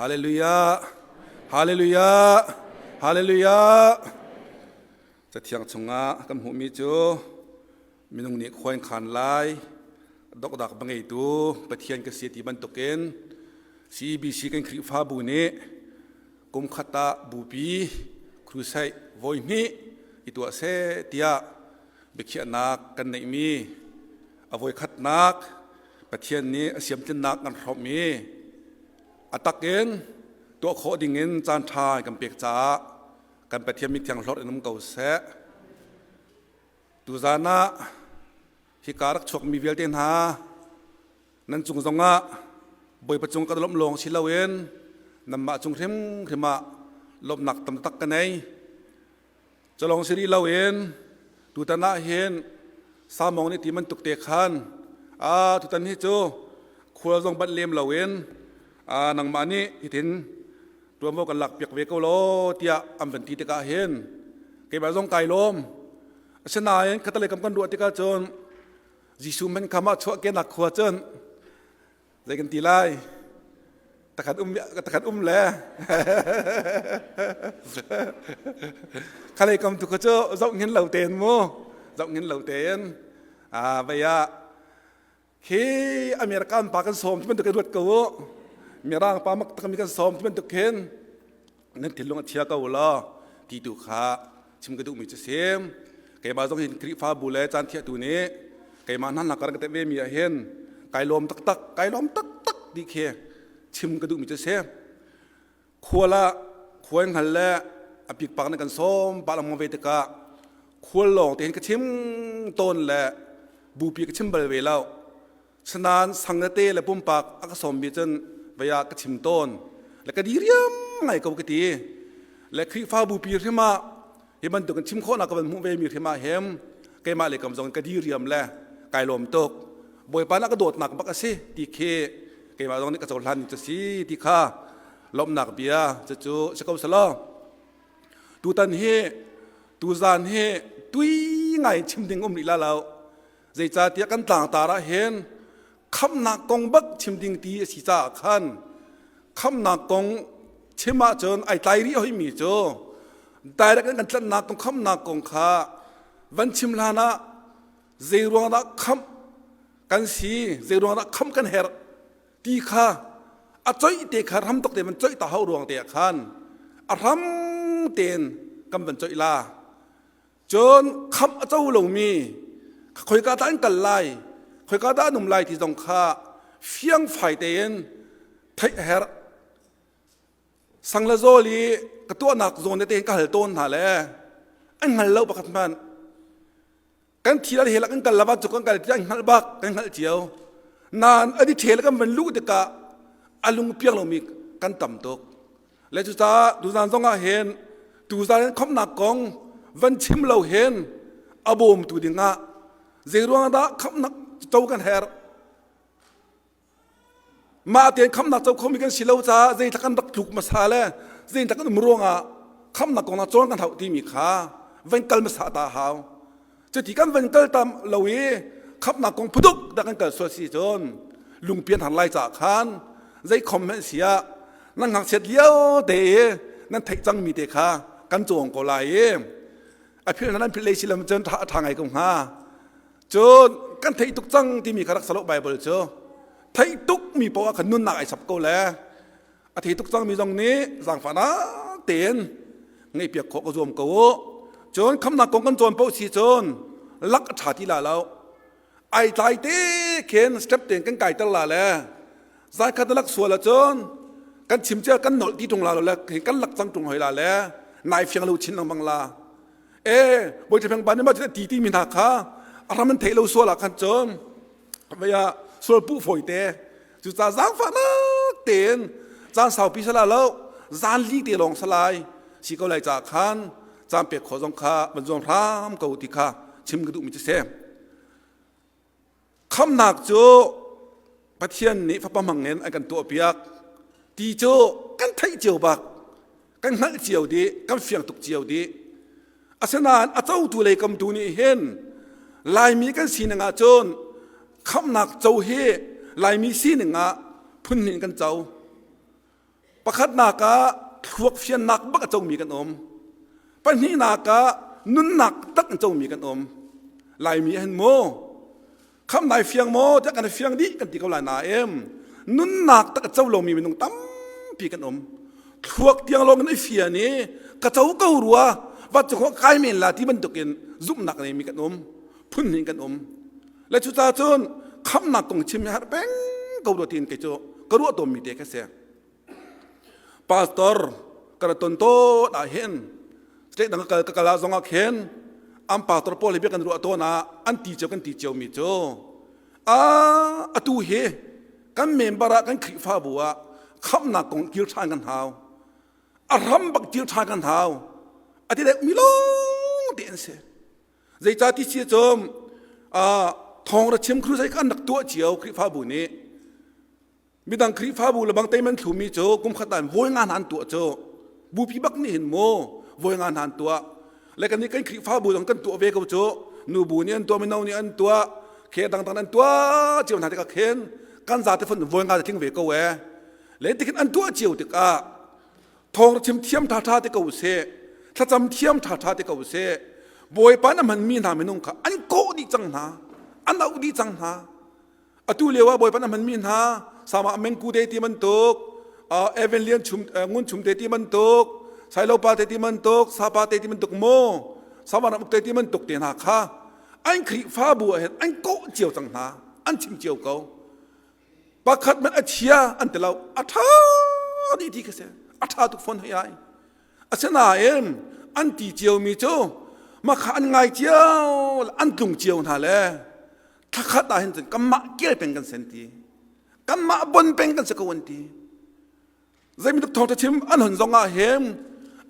Hallelujah! Hallelujah! Hallelujah! Cathiang chungah kan hmuhmi cu minung nih khua in khan lai dokdak va ngeitu Pathian ka si ti bantukin CBC kan Khrihfabu nih kum khat ah bupi crusade voi hnih i tuah seh tiah biakhiahnak kan neihmi a voikhatnak Pathian nih a siamtlinnak kan hrawmh i a tak in tuah khawh dingin caan ṭha kan pek caah kan Pathian mithiang hlorh in um ko seh. Tuzaan ah hika rak chuakmi vialte hna nan cung zongah Bawipa cung kan lawmh lawng si loin nanmah cung hrimhrim ah lawmhnak tam tak ka nei. Culawng si rih loin tutan ah hin Samong nih ti bantuk te khan a tutan hi cu khual zong banh lem loin nangmah nih hitin tuanvo kan lak piak ve ko law tiah an van ti tikah hin keimah zong kai lawm. Asinain khatalei kam kan ruah tikah cun Jesuh man kha mah chuah kenak khua cun zei kan ti lai takhat um takhat um le khalei kam tu kha cu zoh ngin lo tein mu zoh ngin lo tein a vei ah khi American pa kan sawm ti bantuk ruat ko u mirang pa mak takmi kan sawm ti bantuk khin nan thinlung a chia ko law ti tu kha chim ka duhmi cu sim keimah zong hin Khrihfabu le caan thiahtu nih keimah hna hna kar ka teh ve mi ah hin kai lawm taktak kai lawm taktak ti khi chim ka duhmi cu si khual ah khual hngal le a pikpak nih kan sawm pa lang ve tikah khual lawng te hin ka chim tawn le bupi ka chim bal ve lo Sanain sang tete le pumpak a ka sawmmi cun vei ah ka chim tawn. Le ka diriam ngai ko ka ti. Le Khrihfabu pi hrim ah hi bantuk in chim khawhnak ka van hmuh ve mi hrim ah hem keimah le kam zong ka diriam le kai lawm tuk. Bawipa na ka dawtnak bak a si ti khi keimah zong nih ka cohlan cu si ti kha lawmhnak bia cucu si ko selaw. Tutan hi tuzan hi tui ngai chim ding um rih la lo. Zeicahtiah kan tlangtar ah hin khamhnak kong bak chim ding ti a si caah khan khamhnak kong chim ahcun ai tlai rih hoimi cu direct in kan tlanhnak kong khamhnak kong kha van chim hlan ah zei ruang dah khamh kan si zei ruang dah khamh kan herh ti kha a coih te kha ram tok te van coih ta hau ruang te ah khan a ram tein kan van coih la Cun khamh a co lomi khoika dah an kal lai, khoika dah an um lai ti zong kha fiangfai tein theih a herh. Sang le zawl i ka tuahnak zawn te ka hal tawn hna le an hngal lo pakhat hmanh. Kan thi la he la kan kal lava cu kan kal ti an hngalh bak kan hngalh cio. Nain an i ṭhel kan van luh tikah a lung piang lomi kan tam tuk. Le cucaah tuzan zong ah hin tuzan in khawmhnak kong van chim lo hin a bawmtu dingah zei ruang dah khamhnak co kan herh mah tein khamhnak co khomi kan si lo caah zei kan rak tluk hmasa le zei kan um ruangah khamhnak kong cawn kan hauh timi kha van kal hmasa ta hau Cuti kan van kal tam lo i khamhnak kong phuduk dah kan kal sual si cun lungpian har lai caah khan zei khom hmanh si ah nan ngakchiat lio te i nan theih cangmi te kha kan cawng ko lai i a philh nan philh lei si lam cun tha ngai ko hnga cun kan theih tuk cang timi kha rak salo Bible cu theih tuk mi poah khan nunnak ai sap ko le A thei tuk cangmi zong nih zaangfahnak tein ngaihpiak khawh ka zuam ko u. Cun khamnak kong kan cawn paoh si cun lak a ṭha ti la lo. Ai tlai te khin step tein kan kaiter la le zan khat na lak sual ahcun kan chim cia kan nolh ti ṭung la lo le kan lak cang ṭung hoi la le nai fiang lo chin lengmang la. E bawi ṭhepeng pa nih mah ti ti mi hna kha a ram an theih lo sual ah khan cun vei ah sual puh fawi te Cucaah zaangfahnak tein caan saupi sala lo zan li te lawng salai si ko lai caah khan caan pek khawh zong kha van zuam hram ko ti kha chim ka duhmi cu si. Khamnak cu Pathian nih fapa hmang in an kan tuahpiak ti cu kan theih cio bak kan hngalh cio dih kan fiang tuk cio dih asinain a cotu lei kamtu nih hin Laimi kan sining ah cun khamhnak co hi Laimi sining ah phun hnih kan co. Pakhatnak ah thluak fiannak bak a comi kan um. Pahnihnak ah nunnak tak an comi kan um. Laimi hin mu kham nai fiang maw tiah kan fiang dih kan ti ko lai nain nunnak tak a co lomi minung tampi kan um. Thluak tiang lawng in i fian i ka co ko rua va cu kai men la ti bantukin zumhnak neimi kan um. Phun hnih kan um. Le cucaah cun khamnak kong chim hi har peng ko rua tiin kei cu ka ruah tawnmi te ka si. Pastor ka ra ton tawn ah hin state dang ka kal ka kal ah zong ah khin an pastor pawl hi bia kan ruah tawn ah an ti cio kan ti cio mi cu a atu hi kan member ah kan Khrihfabu ah khamnak kong kir ṭhan kan hau a ram bak kir ṭhan kan hau a ti dek mi lawng te an si Zeicah ti si cu thawng ra chim crusade kha an rak tuah cio Khrihfabu nih. Midang Khrihfabu le bang teiman thlumi cu kum khat ah voi nga hna an tuah cu. Bupi bak nih hin mu voi nga hna an tuah. Le kan nih kan Khrihfabu zong kan tuah ve ko cu. Nubu nih an tuah, mino nih an tuah, khe dangdang an tuah cio hna tikah khin kan zate fon voi nga tling ve ko ee. Le tikhin an tuah cio tikah Thawng chim thiam ṭhaṭha te ko seh, thlacam thiam ṭhaṭha te ko seh. Bawipa na hmanmi hna minung kha an kawh dih cang hna, an auh dih cang hna. Atu lio ah Bawipa na hmanmi hna sama Mengku te ti bantuk, Evan Lian chum Ngun Chum te ti bantuk, Sailopa te ti bantuk, Sapa te ti bantuk mu, Savanam uk te ti bantuk te hna kha an Khrihfabu ah hin an kawh cio cang hna, an chim cio ko. Pakhat hmanh a chia an ti lo. A ṭha dih ti khi si. A ṭha tuk fawn hei ai. Asinain an ti ciomi cu makha an ngai cio an tlung cio hna le thlakhat ah hin cun kanmah kel peng kan sen ti. Kanmah bon peng kan si ko an ti. Zeibantuk thawngṭha chim an hun zong ah hin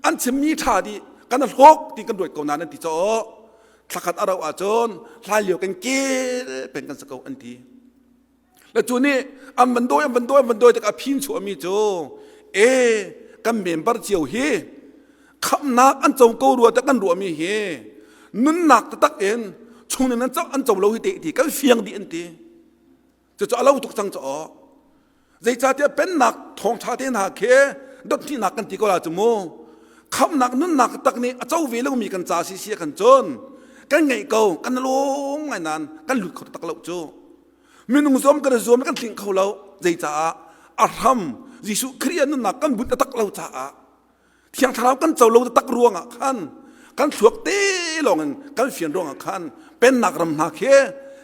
an chimmi ṭha dih kan hlawk ti kan ruat ko nain an ti caw thlakhat a rauh ahcun hlan lio kan kel peng kan si ko an ti. Le cu nih an van dawi an van dawi an van dawi tikah phin chuahmi cu e kan member cio hi khamnak an co ko rua te kan ruahmi hi nunnak taktak in chungin an co an co lo hi te ti kan fiang dih an ti cucu a lo tuk cang cu aw zeicahtiah pennak thawngṭha te hna khi dothnihnak kan ti ko la cu mu khamnak nunnak tak nih a co ve lomi kan ca si si kan cun kan ngeih ko kan lung ngai nan kan lut kho tak lo cu minung zuam kan zuam kan tling kho lo zeicaah a hram Jesuh Khrih nunnak kan bunh tak lo caah Thiang Thlarau kan co lo tak ruangah khan kan thluak te lawng in kan fian ruangah khan pennak ram hna khi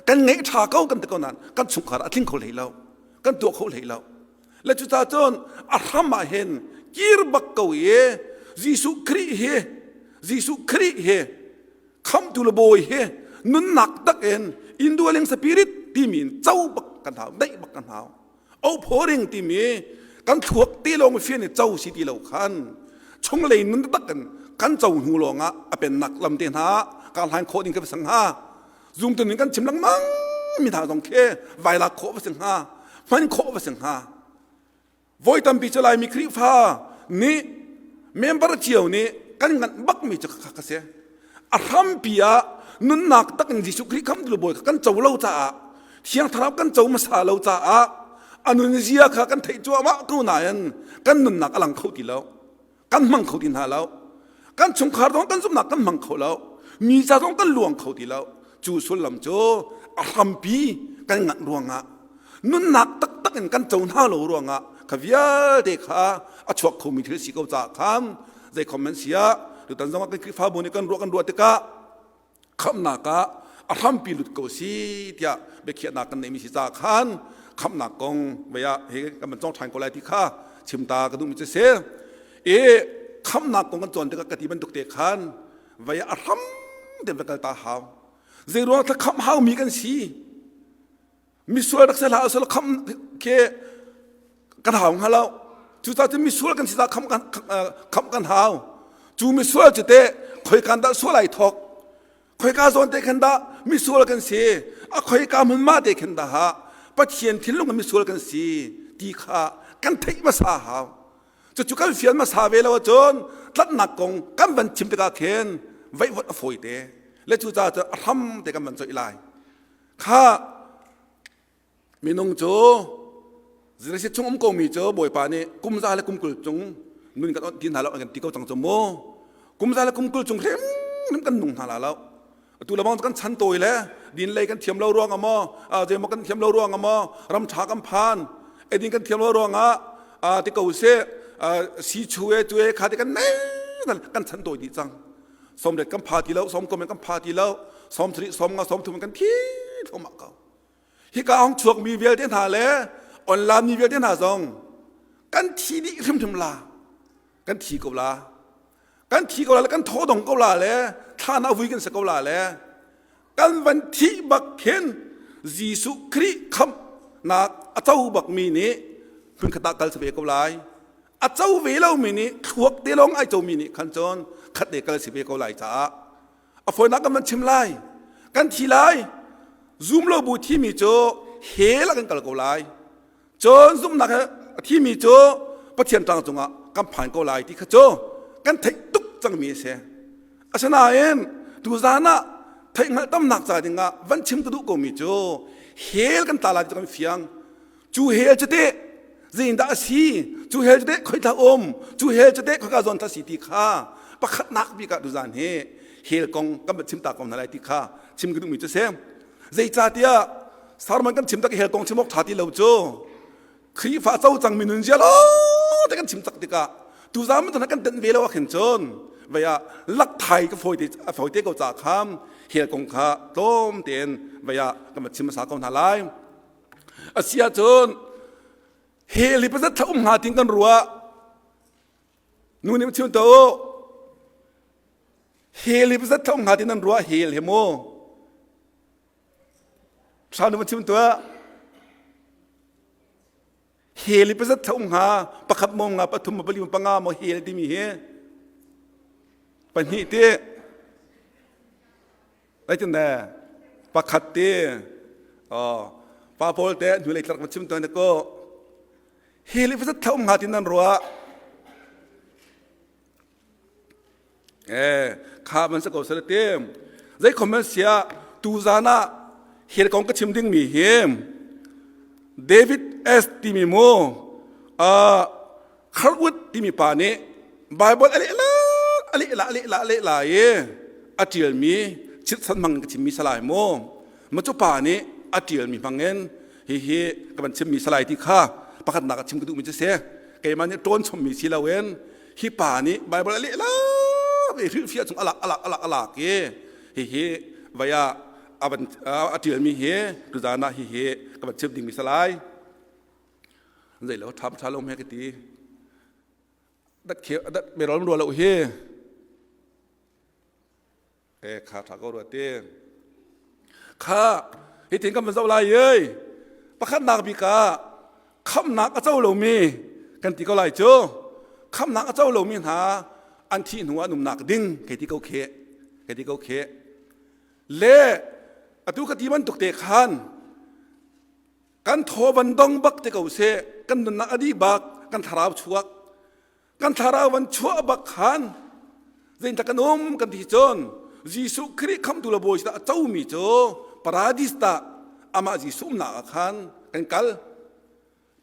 kan ngeih ṭha ko kan ti ko nain kan chungkhar a tling kho hlei lo kan tuah kho hlei lo le cucaah cun a hram ah hin kir bak ko i Jesuh Khrih hi Jesuh Khrih hi khamtu le bawi hi nunnak tak in indwelling spirit timi in co bak kan hau daih bak kan hau Ophoring timi kan thluak te lawng fian i co si ti lo khan chunglei nun tak in kan co hnu lawng ah a pennak lam te hna ka hlan khawh ding ka va sang hnga zungtun in kan chim lengmang mi hna zong khi vai lak khawh va si hnga hman khawh va si hnga voi tampi cu Laimi Khrihfa nih member cio nih kan nganh bak mi cu kha ka si A hrampi ah nunnak tak in Jesuh Khrih khamtu bawi kha kan co lo caah Thiang Thlarau kan co hmasa lo caah a nunzia kha kan theih cuahmah ko nain kan nunnak a lang kho ti lo. Kan hmang kho ti hna lo. Kan chungkhar zong kan zumhnak kan hmang kho lo. Mi ca zong kan luang kho ti lo. Cu sullam cu a hrampi kan nganh ruangah nunnak taktak in kan co hna lo ruangah kha vialte kha a chuak khomi thil si ko caah khan zeikhom an si ah tutan zongah kan Khrihfabu nih kan ruah kan ruah tikah khamhnak ah a hrampi lut ko si tiah biakhiahnak kan neihmi si caah khan khamhnak kong vei ah hi kan van cawng ṭhan ko lai ti kha chimta ka duhmi cu si i khamhnak kong kan cawn tikah ka ti bantuk te khan vei ah a hram te va kal ta hau zei ruang thla khamh haumi kan si misual rak si hlah usal kham ke kan hau hnga lo cucaah cun misual kan si caah kham kan kham kan hau cu misual cu teh khoikan dah sual ai thok khoika zawn te khan dah misual kan si a khoika hmun ma te khan dah ha pathian thinlung in misual kan si ti kha kan theih hmasa hau cucu kan fian hmasa ve lo ahcun tlanhnak kong kan van chim tikah khin veihvot a fawi te le cucaah cun a hram te kan van coih lai Kha minung cu. Genesis chung um komi cu Bawipa nih kum za le kum 20 cung nun kan onh ti hna lo an kan ti ko cang cu mu. Kum za le kum 20 cung hrimhrim kan nung hna la lo. Atu lebang kan chan tawi le din lei kan thiam lo ruang ah maw zeimaw kan thiam lo ruang ah maw ram ṭha kan phan edin kan thiam lo ruang ah ti ko seh si chu e tu e kha ti kan nei kan chan tawi dih cang. Som ret kan pha ti lo, som kom kan pha ti lo, som thri som nga som thum kan thi thluahmah ko. Hika hong chuakmi vialte hna le online mi vialte hna zong kan thi dih hrimhrim la. Kan thi ko la. Kan thi ko la le kan thaw dong ko la le thlan ah vui kan si ko la le kan van thih bak khin Jesuh Khrih khamhnak a co bakmi nih hmunkhat ah kal si ve ko lai. A co ve lomi nih thluak te lawng ai comi nih khan cun khat te kal si ve ko lai caah a fawinak kan van chim lai kan thi lai zum lo bu thimi cu hell ah kan kal ko lai cun zumhnak he a thimi cu Pathian tlang cungah kan phan ko lai ti kha cu kan theih tuk cangmi a si asinain tuzan ah theihhngalh tamnak ca dingah van chim ka duh komi cu hell kan tla lai ti kan fiang Cu hell cu teh zeidah a si? Cu hell cu teh khoitla um? Cu hell cu teh khoika zawn ta si ti kha pakhatnak bik ah tuzan hi hell kong kan van chim ta ko hna lai ti kha chim ka duhmi cu si. Zeicahtiah sermon kan chim tak hell kong chim awk ṭha ti lo cu Khrihfa co cangmi nun zia lo te kan chim cak tikah tuzan bantuk kan tenh ve lo ah khin cun vei ah lakthai ka fawi te a fawi te ko ca kham hell kong kha tlawm tein vei ah kan va chim hmasa ko hna lai. A si ahcun hell hi pazat thla um hnga tin kan ruah. Nu nih chim to hell hi pazat thla um hnga tin nan ruah hell hi mu. Thla nu chim tuah. Hell hi pazat thla um hnga pakhat mo nga pathum mo pali mo panga mo hell timi hi pahnih te Zeitin ne pakhat ti pa pawl te hnulei tlark va chim tawn ko hi li va tha um hnga tin nan ruah eh kha man sa ko sala te zei comment sia tu zan ah hel kong ka chim ding mi hi David S timi mu uh, Kharwood timi pa nih Bible a leh la a leh la a leh la a leh la i a ṭialmi chirhchan hmang ka chimmi salai mu ma cu pa nih a ṭialmi hmangin hihi ka van chimmi salai ti kha pakhatnak ah chim ka duhmi cu si keimah nih ṭawn chommi si loin hi pa nih Bible a leh la i hrilhfiah chung alak alak alak alak i hihi vai ah a van a ṭialmi hi tuzan ah hihi ka van chim dingmi salai zei lo ṭham ṭha lo me ka ti dat khe dat merol rua lo hi e kha ṭha ko rua ti kha hi tin kan van zoh lai ei pakhatnak bik ah khamnak a co lomi kan ti ko lai cu khamnak a co lomi hna an thih hnu ah numnak ding kei ti ko khe kei ti ko khe le atu ka ti bantuk te khan Kan thaw van dong bak te ko seh, kan nunnak a dih bak, kan thlarau chuak. Kan thlarau van chuah bak khan zeintak kan um kan ti cun Jesuh Khrih khamtu le Bawi a comi cu paradis tah amah Jesuh umnak ah khan kan kal.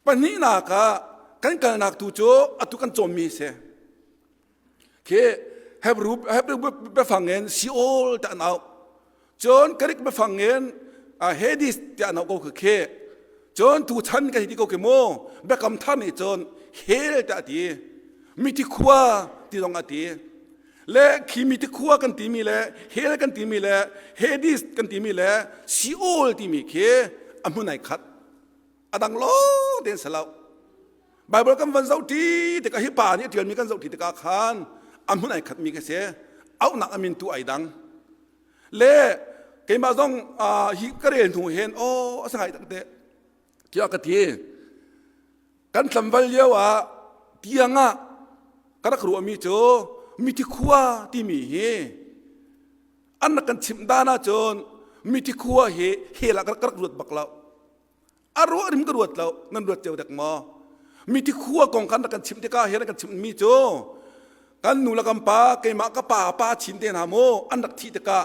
Pahnihnak ah kan kalnak tu cu atu kan cawmmi a si. Khi Hebrew, Hebrew biafang in Sheol ti an auh. Cun Greek biafang in Hades ti an auh ko khi. Cun tuchan kan ti ko khi mu biakam thar nih cun hell tiah a ti. Mithi khua ti zong a ti. Le khi mithi khua kan timi le hell kan timi le Hades kan timi le Sheol timi khi a hmun ai khat. A dang lawng tein si lo. Bible kan van zohṭi tikah hi pa nih a ṭialmi kan zohṭi tikah khan a hmun ai khatmi ka si. Auhnak a min tu ai dang. Le keimah zong hi ka rel hnu hin aw a sangai tak te tiah ka ti. Kan tlamval lio ah tiang ah ka rak ruahmi cu mithi khua timi hi an rak kan chimh dan ahcun mithi khua hi hell ah ka rak ruat bak lo. A ruah rim ka ruat lo nan ruat cio dek maw mithi khua kong kan rak kan chimh tikah hi kan chimh mi cu kan nu le kan pa keimah ka pa pa chin te hna mu an rak thih tikah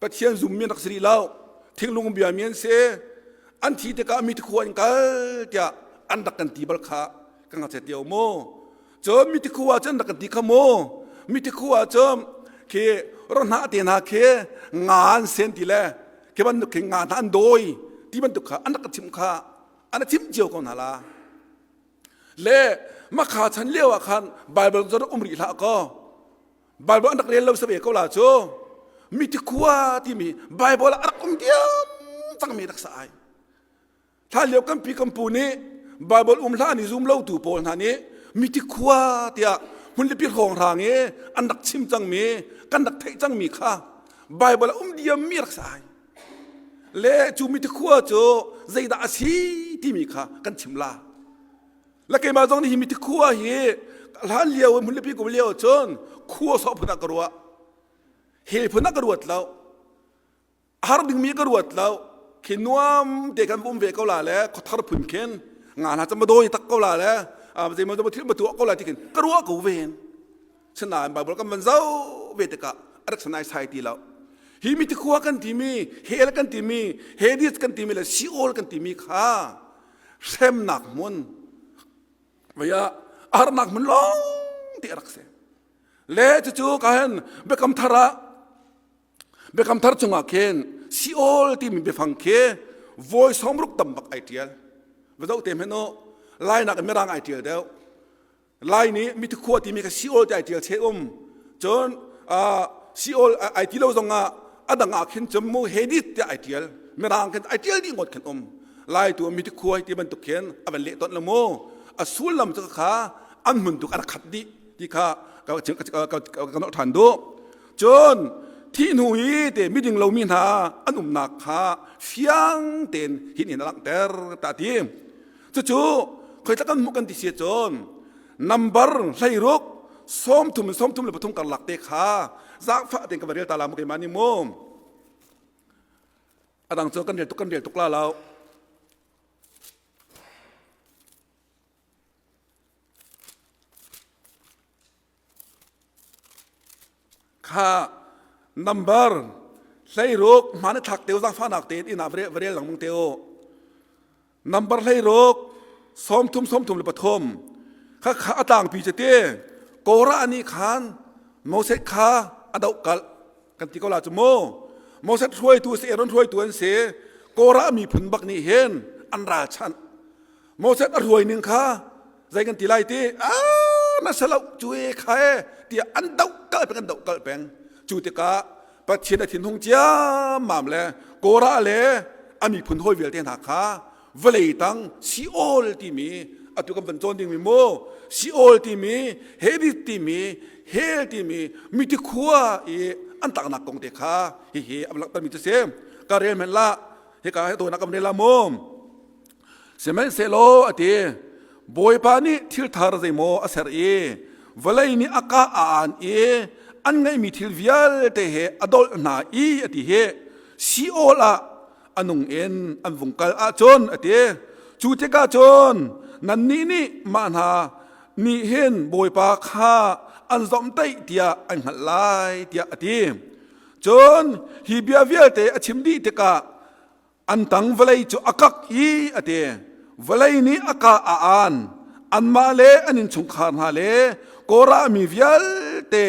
Pathian zummi an rak si rih lo thinglung bia mi an si an thi tikah mithi khua in kal tiah. an rak kan ti bal kha ka ngakchia tio mu. Cun mithi khua cun rak kan ti kha mu. Mithi khua cun khi rohna te hna khi nga an sen ti le khi bantuk khi nga hna an dawi ti bantuk kha an rak ka chimh kha an chimh cio ko hna la. Le makha chan lio ah khan Bible cu rak um rih hlah kaw Bible an rak rel lo sabe ko la cu mithi khua timi Bible ah a rak um diam cangmi rak sa ai. Hlan lio kan pi kan pu nih Bible um hlah an i zum lo tu pawl hna nih mithi khua tiah hmunlipi hrawnghrang i an rak chim cangmi kan rak theih cangmi kha Bible ah um diam mi rak si ai. Le cu mithi khua cu zeidah a si timi kha kan chim la. La keimah zong nih hi mithi khua hi hlan lio hmunlipi kum lio cun khua sawh phun ah ka ruah. Hell phun ah ka ruat lo. Har dingmi ka ruat lo. Khi nuam te kan um ve ko la le khuathar phun khin nga hna cama dawi tak ko la le zeimaw zeimaw thil ma tuah ko la ti khin ka ruah ko ve. Sinain Bible kan van zoh ve tikah a rak sanai sai ti lo. Hi mi tikhua kan timi, hell kan timi, Hades kan timi le Sheol kan timi kha hremnak hmun vaya harnak hmun lawng te a rak si. Le cucu ka hen biakam thar ah Biakam Thar chungah khin Sheol timi biafang khi voi sawmruk tam bak ai ṭial. Va zoh te hmanh u, Lai nak in Mirang ai ṭial deuh. Lai nih mithikhua timi kha Sheol ti ai ṭial cheh um. Cun Sheol ai ti lo zongah a dang ah khin cun mu Hades tiah ai ṭial. Mirang khin ai ṭial dih ngawt khin um. Lai tu mithikhua ti bantuk khin a van leh ton lo mu. A sullam cu kha an hmun tu a rak khat dih ti kha ka ka nolh ṭhan duh. Cun thih hnu i te miding lomi hna an umnak kha fiang tein hin in a langhter ta ti. Cucu khoitla kan hmuh kan ti si cun number 16 sawmthum 33 karlak te kha zaangfah tein ka va rel ta la mu keimah nih mu. A dang cu kan rel tuk kan rel tuk la lo. Kha number 16 hmaan a thlak teo zaangfahnak tein inn ah va rel lengmang te u. Number 16 sawmthum 33 kha kha a tlangpi cu ti Korah nih khan Moses kha a dohkalh kan ti ko la cu mu. Moses hruaitu si Aaron hruaitu an si. Korah miphun bak nih hin an ralchanh. Moses a hruai ning kha zei kan ti lai ti ah na salo cu e kha e tiah an doh kal peng an doh kal peng cu tikah Pathian a thinhung ciammam le Korah le a miphun hawi vialte hna kha vawlei tang Sheol timi atu kan van cawn dingmi mu Sheol timi Hades timi Hell timi miti khua i an tlaknak kong te kha hihi a langhtermi cu si ka rel men la hika he to na kam rel la mu Sihmanhsehlaw a ti, Bawipa nih thil thar zeimaw a ser i vawlei nih a kah a aan i an ngeihmi thil vialte he a dolh hna i a ti hi Sheol ah a nung in an vung kal ahcun a ti. Cu tikah cun nannih nih mah hna nih hin Bawipa kha an zawmhtaih tiah an hngalh lai tiah a ti. Cun hi bia vialte a chim dih tikah An tang vawlei cu a kak i a ti. Vawlei nih a ka a aan. Anmah le an innchungkhar hna le Korah mi vialte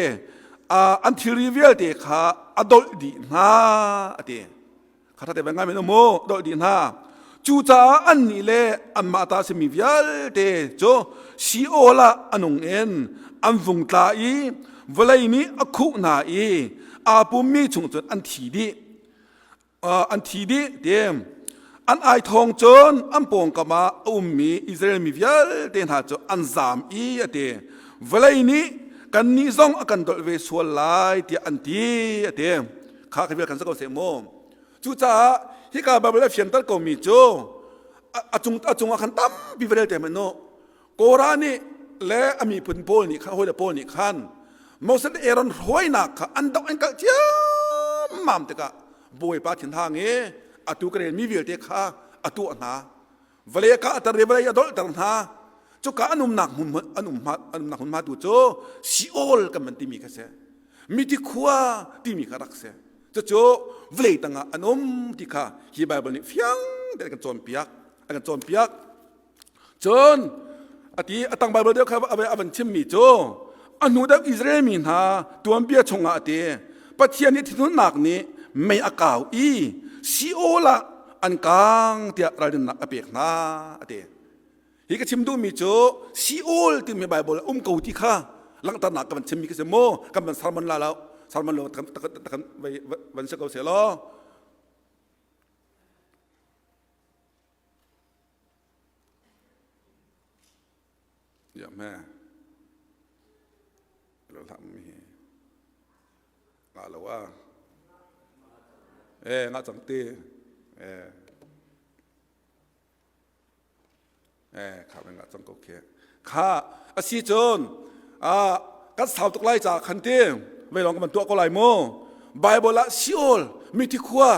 an thilri vialte kha a dolh dih hna a ti. Kha te ngai men mu dolh dih hna. Cucaah annih le anmah ta simi vialte cu Sheol ah a nung in an vung tla i vawlei nih a khuh hna i aa pummi chung cun an thi dih. An thi dih ti an ai thawng cun an pawngkam ah a ummi Israel mi vialte hna cu an zaam i a ti vawlei nih kannih zong a kan dolh ve sual lai tiah an ti a ti kha khi vial kan sa ko seh mu cucaah hika Bible a fianter komi cu a cung a cungah khan tampi va rel te hmanh u Korah nih le a miphun pawl nih khan hawile pawl nih khan Moses le Aaron hruainak kha an doh an kalh ciammam tikah Bawipa thinhang i atu ka relmi vialte kha a tuah hna vawlei a kahter i vawlei a dolhter hna cuka an umnak hmun an um an umnak hmunhma tu cu Sheol kan van timi kha si mithi khua timi kha rak si cucu vawlei tangah an um ti kha hi Bible nih fiang tein a kan cawnpiak a kan cawnpiak. Cun ati atang Bible deuh kha a van chimmi cu a hnu deuh Israel mi hna tuanbia chungah ati Pathian nih thinhunnak nih mei a kau i Sheol ah an kang tiah ralrinnak a pek hna ati. Hi ka chim duhmi cu Sheol timi Bible um ko ti kha langhternak ka van chimmi ka si mu kan van sermon la lo sermon lo kan van si ko seh law Ya me. Lo hlah mi hi. Nga lo a. Eh nga cang ti. Eh. Eh kha men nga cang ko khi. Kha asi cun a kan sau tuk lai ca khan ti. Vei long kan tuah ko lai mu. Bible ah Sheol mithi khua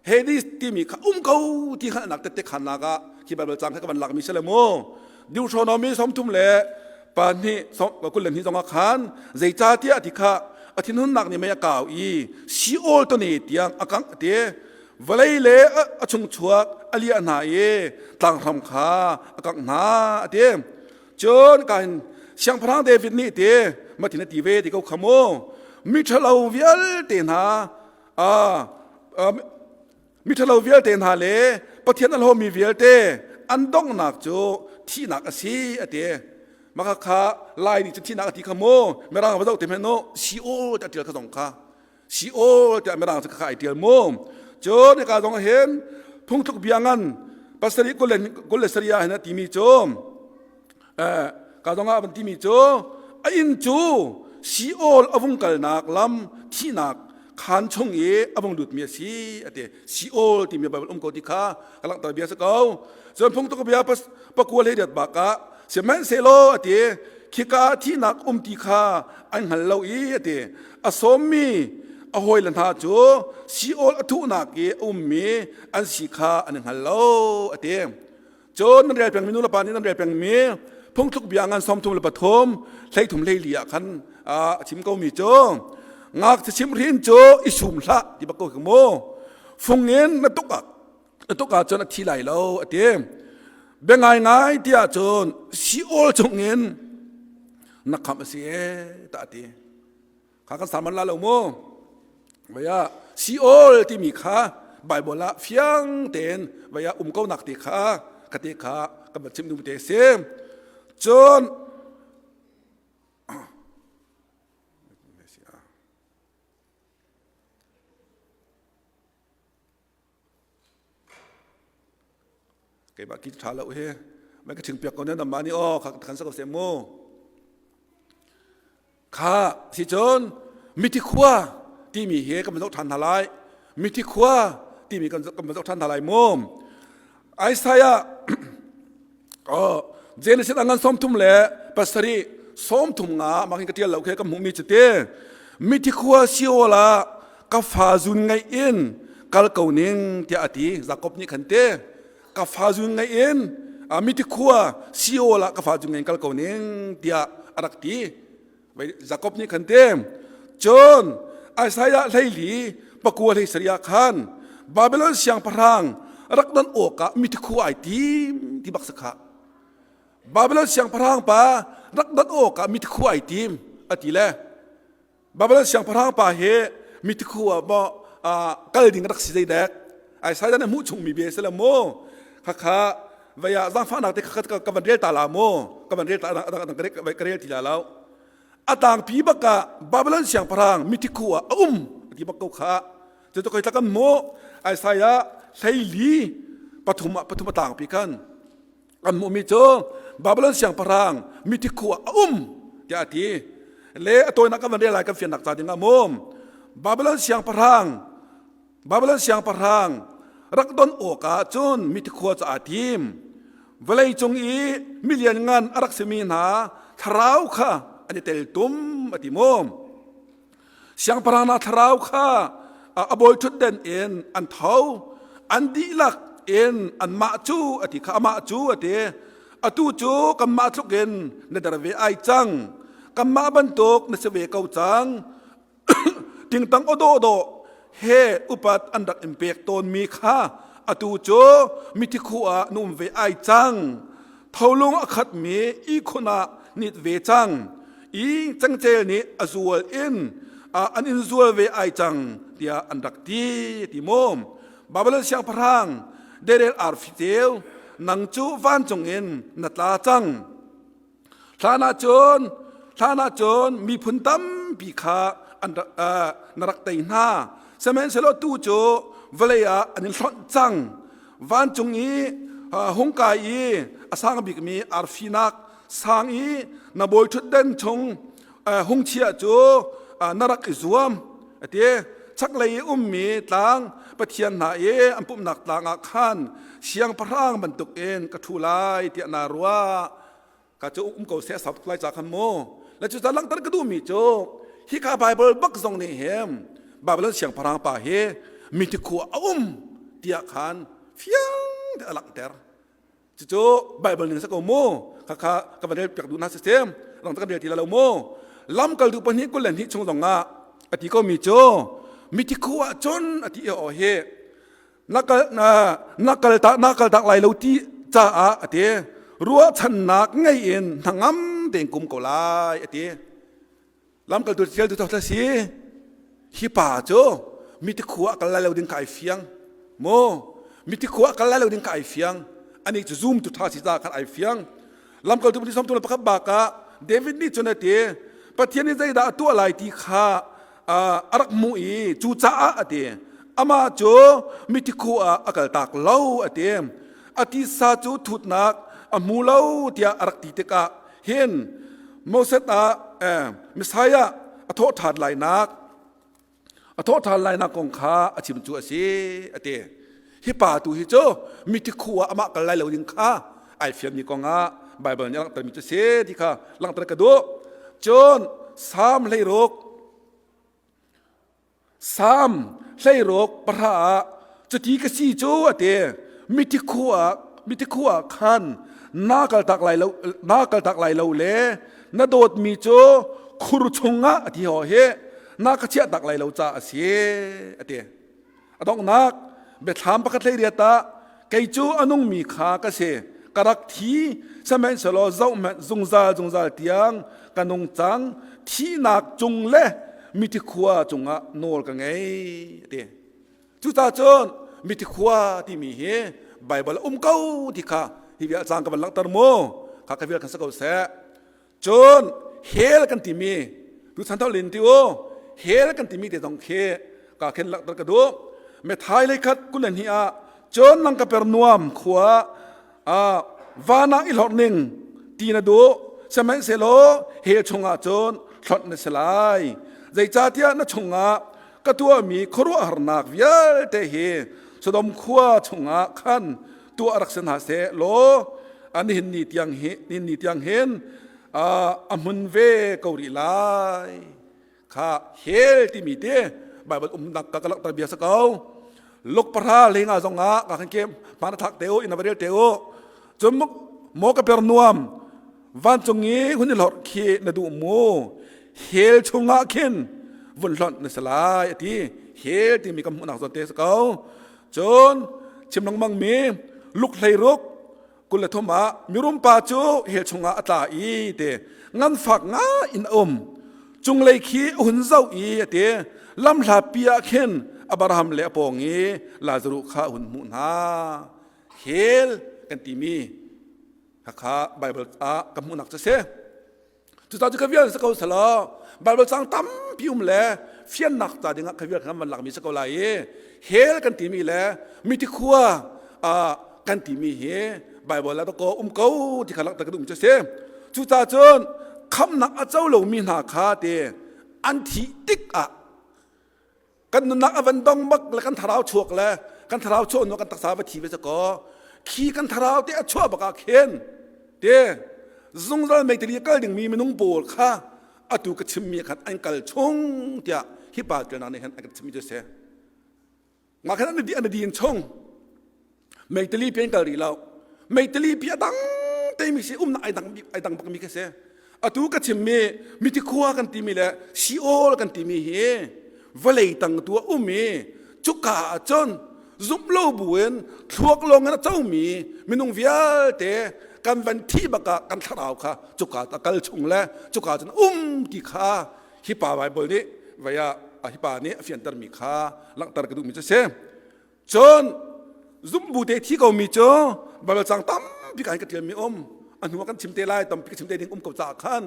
Hades timi kha um ko ti kha nak tette khannak ah khi Bible cang kha ka van lakmi si le mu Deuteronomy 32 le pa hnih kul le hnih zong ah khan zeicahtiah ti kha a thinhunnak nih mei a kau i Sheol tone tiang a kangh ti vawlei le a chung chuak a liah hna i tlanghram kha a kangh hna a ti cun ka hin siangpahrang David nih ti matin a ti ve ti ko kha mu mi ṭhalo vialte hna miṭhalo vialte hna le Pathian a hlawmi vialte an donghnak cu thihnak a si a ti. Maka kha Lai nih cu thihnak a ti kha mu Mirang va zoh te hmanh u Sheol tiah ṭial kha zong kha Sheol tiah Mirang cu kha ai ṭial mu. Cun hika zong hin phungthluk bia ngan pasarih 27 ah hin a timi cu ka zong ah van timi cu a inn cu Sheol a vung kalnak lam thihnak khaan chung i a vung lutmi a si a ti Sheol timi Bible um ko ti kha ka langhter bia si ko cun phungtuk bia pakua hlei riat bak ah sihmanhsehlaw a ti khika thihnak um ti kha an hngal lo i a ti a sawmmi a hawile hna cu Sheol a thuhnak i a ummi an si kha an hngal lo a ti Cun nan rel pengmi nu le pa nih nan rel pengmi phungthluk bia ngan 33 hleithum hleili ah khan a chim komi cu ngakchia chimhhrin cu i sum hlah ti bak ko khi mu fung in na tuk ah na tuk ahcun a thi lai lo a ti bia ngaingai ti ahcun Sheol chungin na khamh a si e ta a ti Kha kan saman la lo mu. Vaya Sheol timi kha Bible ah fiang tein vaya um ko nak te kha ka te kha kan van chim duh te si. Cun Keimah ki ṭha lo hi mai ka ṭhing piak ko ne namah nih aw kha kan sa ko seh mu. Kha si cun mithi khua timi hi kan zoh ṭhan hna lai. Mithi khua timi kan kan zoh ṭhan hna lai mu. Isaiah oh Genesis a ngan 33 le pasarih 30 nga mah hin ka ṭial lo khe ka hmuhmi cu te mithi khua Sheol ah ka fa zun ngaih in kal ko ning tiah a ti Jakob nih khan te ka fa zun ngaih in mithi khua Sheol ah ka fa zun ngaih in kal ko ning tiah a rak ti Jakob nih khan te cun Isaiah hleili pakua hlei sarih ah khan Babylon siangpahrang rak don awkah mithi khua ai tim ti bak sakha Babylon siangpahrang pa rak don awkah mithi khua ai tim a ti le Babylon siangpahrang pa hi mithi khua maw kal ding rak si zeidek Isaiah nih hmuh chungmi bia si le mu khakha vaya zaangfahnak te kha ka van rel ta la mu ka van rel ta ka rel ti la lo a tangpi bak ah Babylon siangpahrang mithi khu ah a um ti bak ko kha cu to koi kan mu Isaiah hleili pathum ah pathum a tangpi kan kan hmuhmi cu Babylon siangpahrang mithi khu ah a um tiah a ti le a tawinak kan van rel lai kan fiannak ca ding ah mu Babylon siangpahrang Babylon siangpahrang rak don awkah cun mithi khua cu aa tim. Vawleicung i milianngan a rak simi hna thlarau kha an i teltum a ti mu. Siangpahrang hna thlarau kha a bawi ṭhutden in an tho, an dihlak in anmah cu a ti kha amah cu a ti. Atu cu kanmah tluk in na der ve ai cang. Kanmah bantuk na si ve ko cang. Tingtang aw dawhdawh he upat an rak in pek tawnmi kha atu cu mithi khu ah na um ve ai cang. Tholung a khatmi ihkhun ah nit ve cang i cengcel nih a zual in an in zual ve ai cang tiah an rak ti ti maw Babylon siangpahrang Derel arfi ceu nang cu vancung in na tla cang Hlan ahcun hlan ahcun miphun tampi kha an rak, uh, na rak tei hna. Sihmanhsehlaw tu cu vawlei ah an in hlonh cang. Vancung i uh, hung kai i a sang bikmi arfinak sang i na bawi ṭhutden chung uh, hung chia cu uh, na rak i zuam. Ati chaklei i ummi tlang Pathian hna i an pumhnak tlang ah khan siangpahrang bantukin ka ṭhu lai tiah naa ruah. Ka cu um ko seh sau tuk lai ca khan mu. Le cu langhter ka duhmi cu hika Bible bak zong nih hin Babylon siangpahrang pa hi mithi khua a um tiah khan fiang te a langhter. Cucu Bible ning sa ko mu. Khakha ka van rel piak duh na si sem. Rang kan rel ti la lo mu. Lamkaltu pahnih 22 chung zong ah a ti ko mi cu mithi khua cun a ti aw hi na kal na na kal tak na kal tak lai lo ti caah a ti ruahchannak ngei in hnangam tein kum ko lai a ti lamkaltu thial tu thla si hi pa cu mithi khua kal lai lo ding ka ai fiang mu mithi khua kal lai lo ding ka ai fiang ani cu zoom tu tha si ta khan ai fiang lamkaltu pahnih sawm tu le pakhat bak ah David nih cun a ti Pathian nih zeidah a tuah lai ti kha a rak hmuh i cucaah a ti amah cu mithi khu ah a kaltak lo a ti a tisa cu thutnak a hmu lo tiah a rak ti tikah hin Moses ah Messiah a thawh ṭhan lainak A thawhṭhan lainak kong kha a chim cu a si a ti. Hi pa tu hi cu mithi khu ah amah kal lai lo ding kha ai fianmi kong ah Baibal nih a langhtermi cu a si ti kha langhter ka duh. Cun Salm 16 Salm 16 pahra ah cuti ka si cu a ti. Mithi khu ah mithi khu ah khan na kaltak lai lo na kaltak lai lo le na dawtmi cu khur chungah a ti ho hi na ka chiah tak lai lo ca a si a ti a donghnak biathlam pakhat hlei riat ah kei cu a nungmi kha ka si ka rak thi sihmanhsehlaw zohhmanh zungzal zungzal tiang ka nung cang thihnak cung le mithi khua cungah nawl ka ngei a ti cucaah cun mithi khua timi hi Baibal a um ko ti kha hi vial cang ka van langhter mu kha ka vial kan si ko seh Cun hell kan timi tuchan tho lin ti u hell kan timi te zong khi ka khen lakter ka duh methai lei khat 22 ah cun nang ka per nuam khua vana i hlorh ning ti na duh sihmanhsehlaw hell chungah cun hlonh na si lai zeicahtiah na chungah ka tuahmi khuaruahharnak vialte hi Sodom khua chungah khan tuah rak si hna seh law nihin ni tiang hi nihin ni tiang hin a hmun ve ko rih lai kha hell timi te Bible umnak ka ka langhter bia sa ko luk pahra lenga zong ah ka khan kem hmaan thak te u ina barel te u cun mo ka per nuam vancung i hun i hlorh khi na duh mu hell chungah khin vun hlonh na si lai ati hell timi ka hmuhnak zawn te sa ko Cun chim lengmang mi luk 16 23 ah mirum pa cu hell chungah a tla i te nganfak nga in a um cunglei khi a hun zoh i a ti lamhlatpi ah khin Abraham le a pawng i Lazaruh kha a hun hmuh hna hell kan timi khakha Bible ah ka hmuhnak cu si Cucaah cu ka vial si ko selaw Bible cang tampi um le fiannak ca dingah ka vial kan van lakmi si ko lai i hell kan timi le mithi khua kan timi hi Bible ah ko um ko ti kha langhter ka duhmi cu si. Cucaah cun khamnak a co lomi hna kha te an thih tik ah kan nunnak a van dong bak le kan thlarau chuak le kan thlarau chuah hnu kan taksa va thi ve ko khi kan thlarau te a chuah bak ah khin te zungzal meitali kal dingmi minung pawl kha atu ka chimmi khan an kal chung tiah hi pa tlnak nih hin an kan chimmi cu si mah khan an din chung meitali pi an kal rih lo meitali pi a dang te mi si umnak ai dang ai dang bak mi ka si atu ka chimmi miti khua kan timi le Sheol kan timi hi vawlei tang tu a um i cuka ah cun Zumh lo buin thluak lawng in a comi minung vialte kan van thih bak ah kan thlarau kha cuka a kal chung le cuka cun um ti kha hi pa Bible nih vei ah hi pa nih a fiantermi kha langhter ka duhmi cu a si. Cun zumbu te thi komi cu Bible cang tampi ka ka ṭialmi um a hnu ah kan chim te lai tampi ka chim te ding um ko caah khan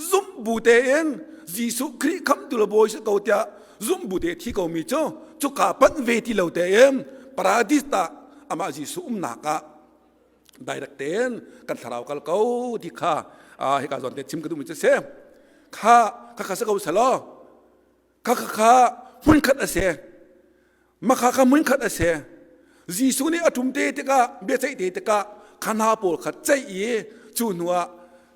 zumbu tein Jesuh Khrih khamtu le bawi si ko tiah zumbu te thi komi cu cuka panh ve ti lo tein paradis ah amah Jesuh umnak ah direct tein kan thlarau kal ko ti kha hika zawn te chim ka duhmi cu si kha kha kha si ko selaw kha kha kha hmunkhat a si Makha kha hmunkhat a si. Jesuh nih a ṭum te tikah biaceih te tikah kha hna pawl kha ceih i cu hnuah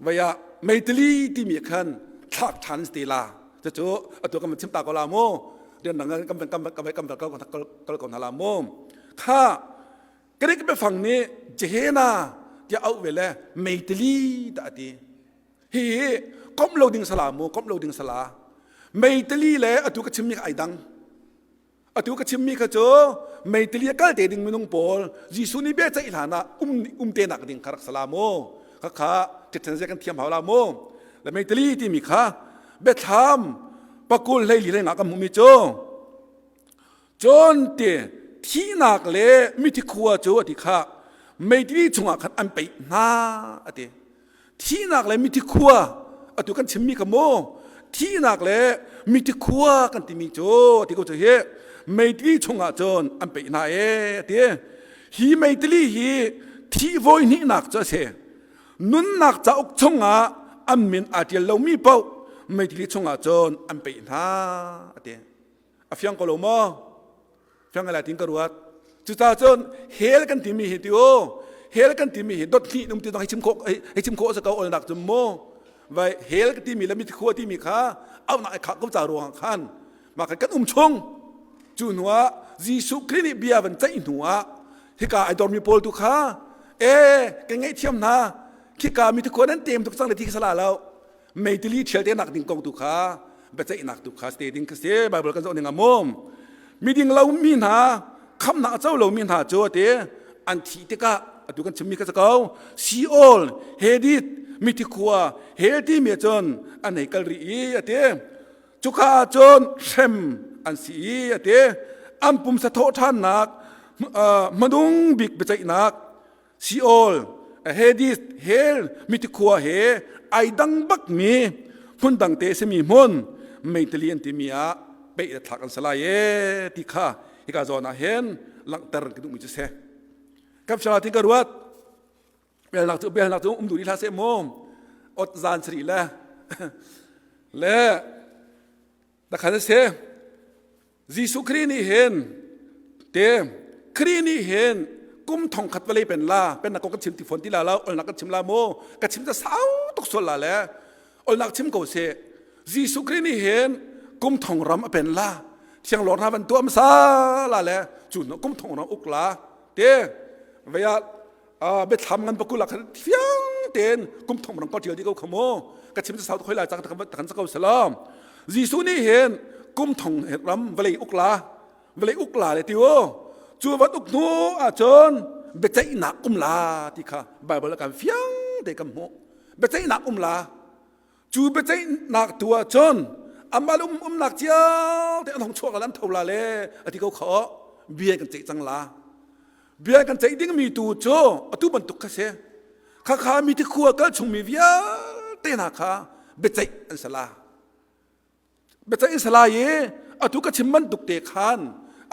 vei ah meitili timi khan thlak ṭhan te la. Cucu atu kan van chim ta ko la mu. Rian dang kan kan kan kan kal kal ko hna la mu. Kha Greek biafang nih Gehenna tiah auh ve le meitili dah a ti. Hi komh lo ding sala mu, komh lo ding sala. Meitili le atu ka chimmi kha ai dang. Atu ka chimmi kha cu meitili a kal te ding minung pawl Jesuh nih biaceih hlan ah um um te nak ding kha rak sala mu. Kha kha ṭhiṭhen zia kan thiam hau la mu. Le meitili timi kha biathlam pakul hleili hlei nga kan hmuhmi cu cun ti thihnak le mithi khua cu a ti kha meitili chungah khan an peih hna a ti. Thihnak le mithi khua atu kan chimmi kha mu thihnak le mithi khua kan timi cu ti ko cu hi meitili chungah cun an peih hna e ti hi meitili hi thih voi hnihnak cu a si nunnak cauk chungah an min aa ṭial lomi paoh meitili chungah cun an peih hna a ti a fiang ko lo maw Fiang ngai lai tin ka ruat. Cucaah cun hell kan timi hi ti u hell kan timi hi dot hnih um ti dong hei chim khawh hei chim khawh sa ko olnak cum mu vai hell ka timi le mithi khua timi kha aunak ai khah ko ca ruang khan mah kan kan um chung cu hnu ah Jesuh Khrih nih bia van ceih hnu ah hika ai dormi pawl tu kha e kan ngaihthiam hna khika mithi khua nan tem tuk cang le ti kha sala lo meitili ṭhial te nak ding kong tu kha biaceihnak tu kha te ding kha si Bible kan zoh ning ah mum miding lo mi hna khamnak a co lo mi hna cu ati an thih tikah atu kan chimmi kha ko Sheol Hades mithi khua hell timi cun an hei kal rih i ati cuka ah cun hrem an si i ati an pumsa thawh ṭhannak hmanung bik biaceihnak Sheol, Hades, Hell, mitikhua he ai dang bakmi hmun dang te simi hmun meitali an timi ah peih le thlak an si lai e ti kha hika zawn ah hin langhter ka duhmi cu si. Kan fiang tin ka ruat. Bialnak cu bialnak cu um duh hlah seh mu. Ot zan sari le le takhan a si. Jesuh Khrih nih hin te Khrih nih hin kum thong khat vawlei pen la pennak kong kan chim ti fawn ti la lo olnak kan chim la mu ka chim ta sau tuk sual la le olnak chim ko seh Jesuh Khrih nih hin kum thong ram a pen la thianglawr hna van tuam sa la le cu kum thong ram uk la te vaya biathlam ngan pakul ah khan fiang tein kum thong ram ko ṭial dih ko kha mu ka chim sau khoi lai cang kan ko salam Jesuh nih hin kum thong ram vawlei uk la vawlei uk la le ti u cu van uk hnu ahcun biaceihnak um la ti kha Bible kan fiang te kan hmuh biaceihnak um la cu biaceihnak tu ahcun amah le um umnak cio te an hong chuak la an tho la le ati ko kho bia kan ceih cang la Bia kan ceih dingmi tu cu atu bantuk kha si. Khakha mi ti khua kal chungmi vialte hna kha biaceih an si la. Biaceih an si lai i atu ka chim bantuk te khan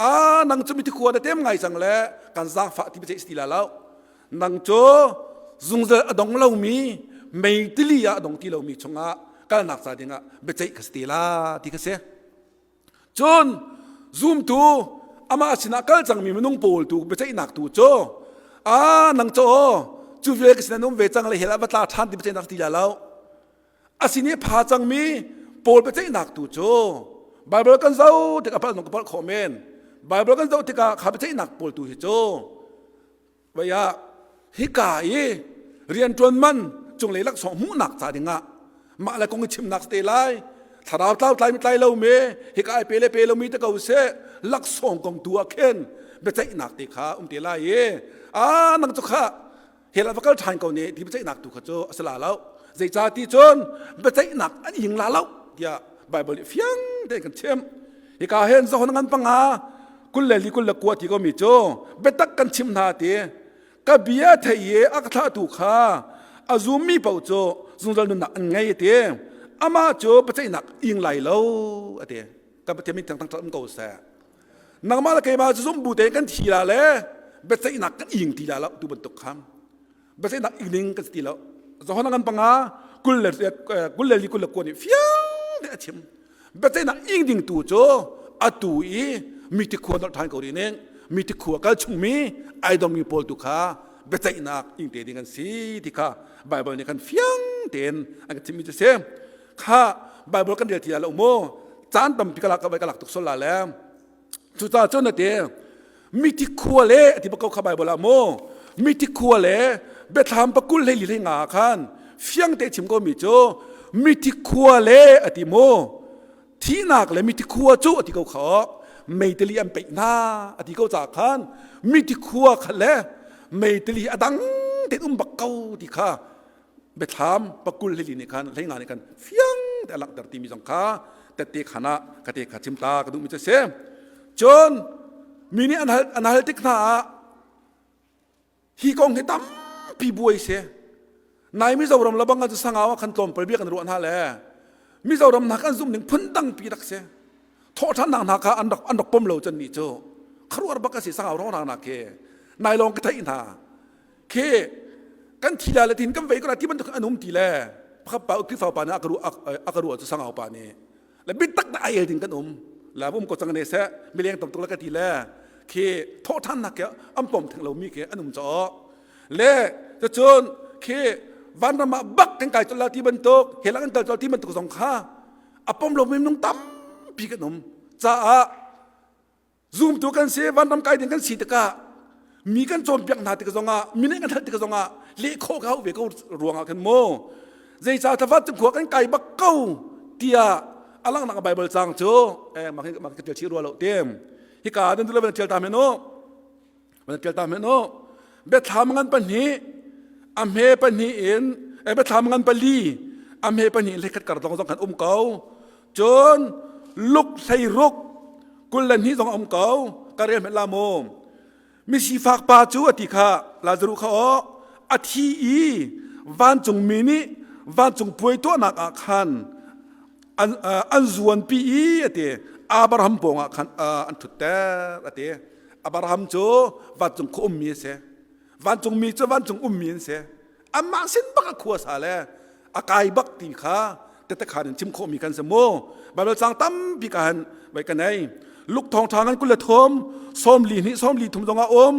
a nang cu mithi khua na tem ngai cang le kan zaangfah ti biaceih si ti la lo. Nang cu zungzal a dong lomi meitili ah a dong ti lomi chungah kalnak ca dingah biaceih kha si te la ti kha si. Cun zumtu amah sinah kal cangmi minung pawl tu biaceihnak tu cu a nang cu cu vial ka sinah um ve cang le hell ah va tla ṭhan ti biaceihnak ti la lo. A sin i pha cangmi pawl biaceihnak tu cu Bible kan zoh tikah palh ka palh khawh men. Bible kan zoh tikah kha biaceihnak pawl tu hi cu Vai ah hika i rianṭuan man cunglei laksawng hmuhnak ca dingah mah le kong i chimnak te lai thlarau tlau tlai mi tlai lo me hika ai pe le pe lomi te ko seh laksawng kong tu ah khin Biaceihnak te kha um te lai i a nang cu kha hell ah va kal ṭhan ko ne ti biaceihnak tu kha cu a si la lo. Zeicah ti cun biaceihnak an ing la lo tiah Bible nih fiang tein kan chim. Hika hin zohon ngan panga 24 29 ti ko mi cu biatak kan chim hna ti ka bia thei i a ka thlahtu kha a zummi paoh cu zungzal nunnak an ngei ti amah cu biaceihnak ing lai lo a ti. Ka Pathian min thangthang um ko seh. Nangmah le keimah cu zumbu tein kan thi la le biaceihnak kan ing ti la lo tu bantuk kha biaceihnak ing ding kan si ti lo. Zohon ngan panga 24 29 nih fiang te a chim. Biaceihnak ing ding tu cu atu i mi tikhua nolh ṭhan ko rih ning mi tikhua kal chungmi ai dongmi pawl tu kha biaceihnak ing te ding an si ti kha Bible nih khan fiang tein an kan chimmi cu si. Kha Bible kan rel ti lo mu caan tampi ka lak ka lak tuk sol la le cucaah cun a ti mithi khua le a ti bak ko kha Bible ah mu mithi khua le biathlam pakul hlei li hlei nga khan fiang te chim ko mi cu mithi khua le a ti mu thihnak le mithi khua cu a ti ko kha meitali an peih hna a ti ko ca khan mithi khua kha le meitali a dang te um bak ko ti kha biathlam pakul hlei nih khan hlei nga nih khan fiang te a langhter timi zong kha tette khan ah ka te kha chim ta ka duhmi cu a si cun mi nih an hal an hal tik hna ah hi kong hi tampi buai si nai Mizoram labang cu sangau ah khan tlawmpal bia kan ruah hna le Mizoram hna kan zum ning phun dangpi rak si thawhṭhannak hna kha an rak an rak pom lo chan ni cu kharuar bak a si sangau rong nak khi nai lawng ka theih hna Khi kan thi la le tin kan vei ko la ti bantuk an um ti le pakhat pa Khrihfa pa nih a ka ruah a ka ruah cu sangau pa nih le bitak tak ai el ding kan um la um ko cang ne seh mileng tam tuk la ka ti le khi thawhthannak ke an pom theng lo mi ke an um cho le cun khi vanram ah bak kan kai chol la ti bantuk he lang kan kal chol ti bantuk zong kha a pom lo mi minung tampi kan um caah Zumtu kan si, vanram kai ding kan si tikah mi kan cawnpiak hna tik zongah mi nih kan hal tik zongah leh khawh ka hau ve ko ruangah khan mu zeicah thlafat cu khua kan kai bak ko tiah a langhnak Bible cang cu eh mak mak ka tial chih rua lo tim hika nan dula van tial ta men u van tial ta men u biathlam ngan pahnih a hme pahnih in eh biathlam ngan pali a hme pahnih in hlekhat kar zong zong kan um ko Cun luk 16 22 zong a um ko. Ka rel hmet la mu. Misifak pa cu a ti kha Lazaruh kha aw a thi i vancungmi nih vancung puai tuahnak ah khan an, an zuanpi i a ti. Abraham pawngah khan an ṭhutter a ti. Abraham cu vancung khua ummi a si. Vancungmi cu vancung ummi an si. Amah sin bak a khua sa le a kai bak ti kha tetekhan in chim khawhmi kan si mu Bible cang tampi ka han vai ka nei luk thong ṭha ngan 23 42 43 zong ah um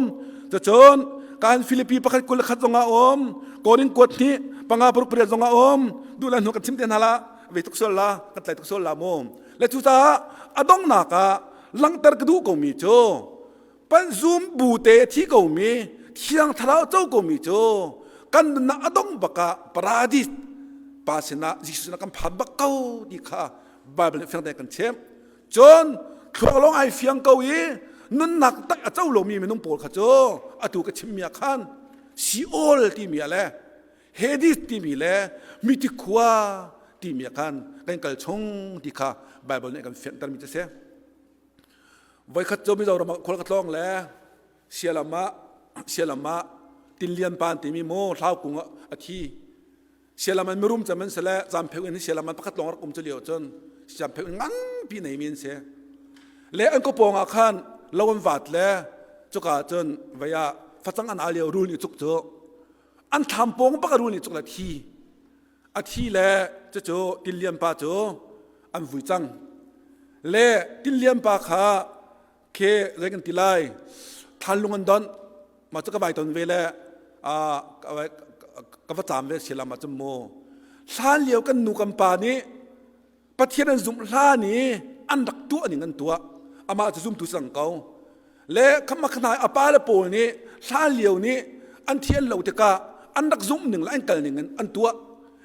cun kan Filipi pakhat 21 zong ah um Korin kuat hnih panga paruk pariat zong ah um duh la hnu kan chim te hna la ve tuk sual la kan tlai tuk sual la mu le cucaah a donghnak ah langhter ka duh komi cu Pan zum bu te a thi komi thiang thlarau co komi cu kan nunnak a dong bak ah paradis pa sinah Jesuh sinah kan phan bak ko ti kha Bible nih fiang tein kan chimh. Cun thluak lawng ai fiang ko i nunnak tak a co lomi minung pawl kha cu atu ka chimmi ah khan Sheol timi ah le Hades timi le mithi khua timi ah khan kan kal chung ti kha Bible nih kan fiantermi cu a si. Voikhat cu Mizoram ah khual ka tlawng le Sialam ah Sialam ah Tinlian pa an timi mu Hlaukung ah a thi. Sialam an mirum cem an si le Zampheu in Sialam an pakhat lawng rak um cu lio cun Zampheu in nganpi neimi an si. Le an kawpawng ah khan lo an vat le cuka cun vei ah facang an al lio rul nih cuk cu an thlam pawng bak a rul nih cuk le thi. A thi le cucu Tinlian pa cu an vui cang. Le Tinlian pa kha khe zei kan ti lai thlanlung an donh mah cu ka vai ton ve le ka va caam ve silam ah cun mu hlan lio kan nu kan pa nih Pathian an zumh hlan i an rak tuah ning an tuah amah cu zumtu cang ko le khama khana a pa le pawl nih hlan lio nih an thi an lo tikah an rak zumh ning le an kal ning in an tuah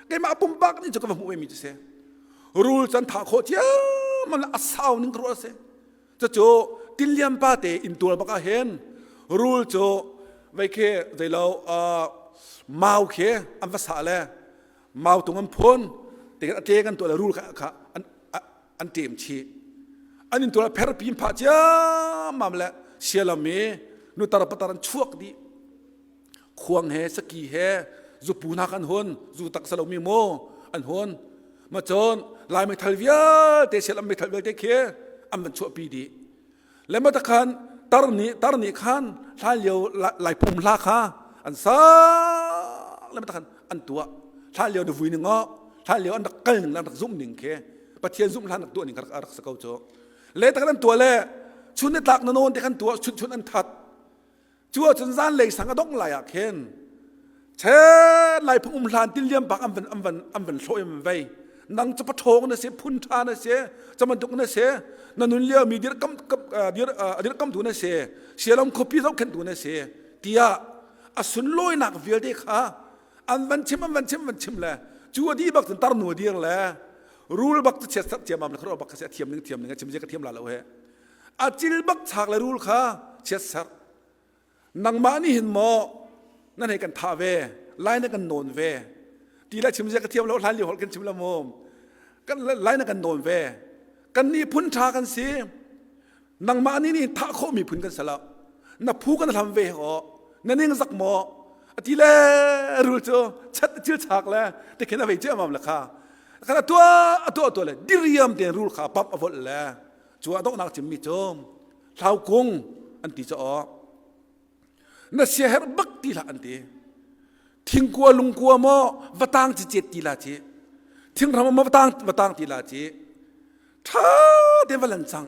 keimah pumpak nih cu ka va hmuh ve mi cu si rul can thah khawh ciammam le a sau ning ka ruah si cucu Tiliam pa te inntual bak ah hin rul cu vei khi zeilo mau khi an va sah le mau tung an phun te a tle kan tuah le rul kha an an ṭem chih. An inntual a pher pin phah ciammam le sialam i nutar patar an chuak dih. Khuang he saki he zupu hna kan hun zu tak salomi mu an hun. Ma cun lai meithal vialte sialam meithal vialte khi an van chuahpi dih. Le ma takhan tar nih tar nih khan hlan lio lai pum hla kha an sa le ma takhan an tuah hlan lio na vui ning o hlan lio an rak kal ning an rak zumh ning khi Pathian zumh hlan rak tuah ning kha rak si ko cu le tak an tuah le chun ni tlak na nawn te khan tuah chun chun an that Cu ahcun zanlei sang a dongh lai ah khin chet lai phung um hlan tiliam bak an van an van an van hlawh in vei nang cu paṭhawng na si phun ṭha na si cabantuk na si na nun lio mi dirkam dir dirkamtu na si sialam khuapi zohkhenhtu na si tiah a sunlawinak vialte kha an van chim an van chim van chim le cu a dih bak cun tarnu a dir le rul bak cu chiat serh ciammam le khuaruah bak kha si a thiam ning thiam ning a chim zia ka thiam la lo he a cil bak chak le rul kha chiat serh nangmah nih hin maw nan hei kan thah ve lai na kan nawn ve ti le chim zia ka thiam lo hlan lio holh kan chim lo mu kan lai na kan nawn ve kan nih phun tha kan si nangmah nih nih thah khawh mi phun kan si lo na phu kan hlam ve ho na ning zak maw ati le rul cu chat cil chak le te khin a vei ciamam le kha kha tua tua tua le diriam ten rul kha pap a volh le Cu a donghnak chimmi cu hlaukung an ti caw na siaherh bak ti hlah an ti. Thingkua lungkua maw vatang ci cet ti la ci. Thingram maw vatang vatang ti la ci. Tha te va lan cang.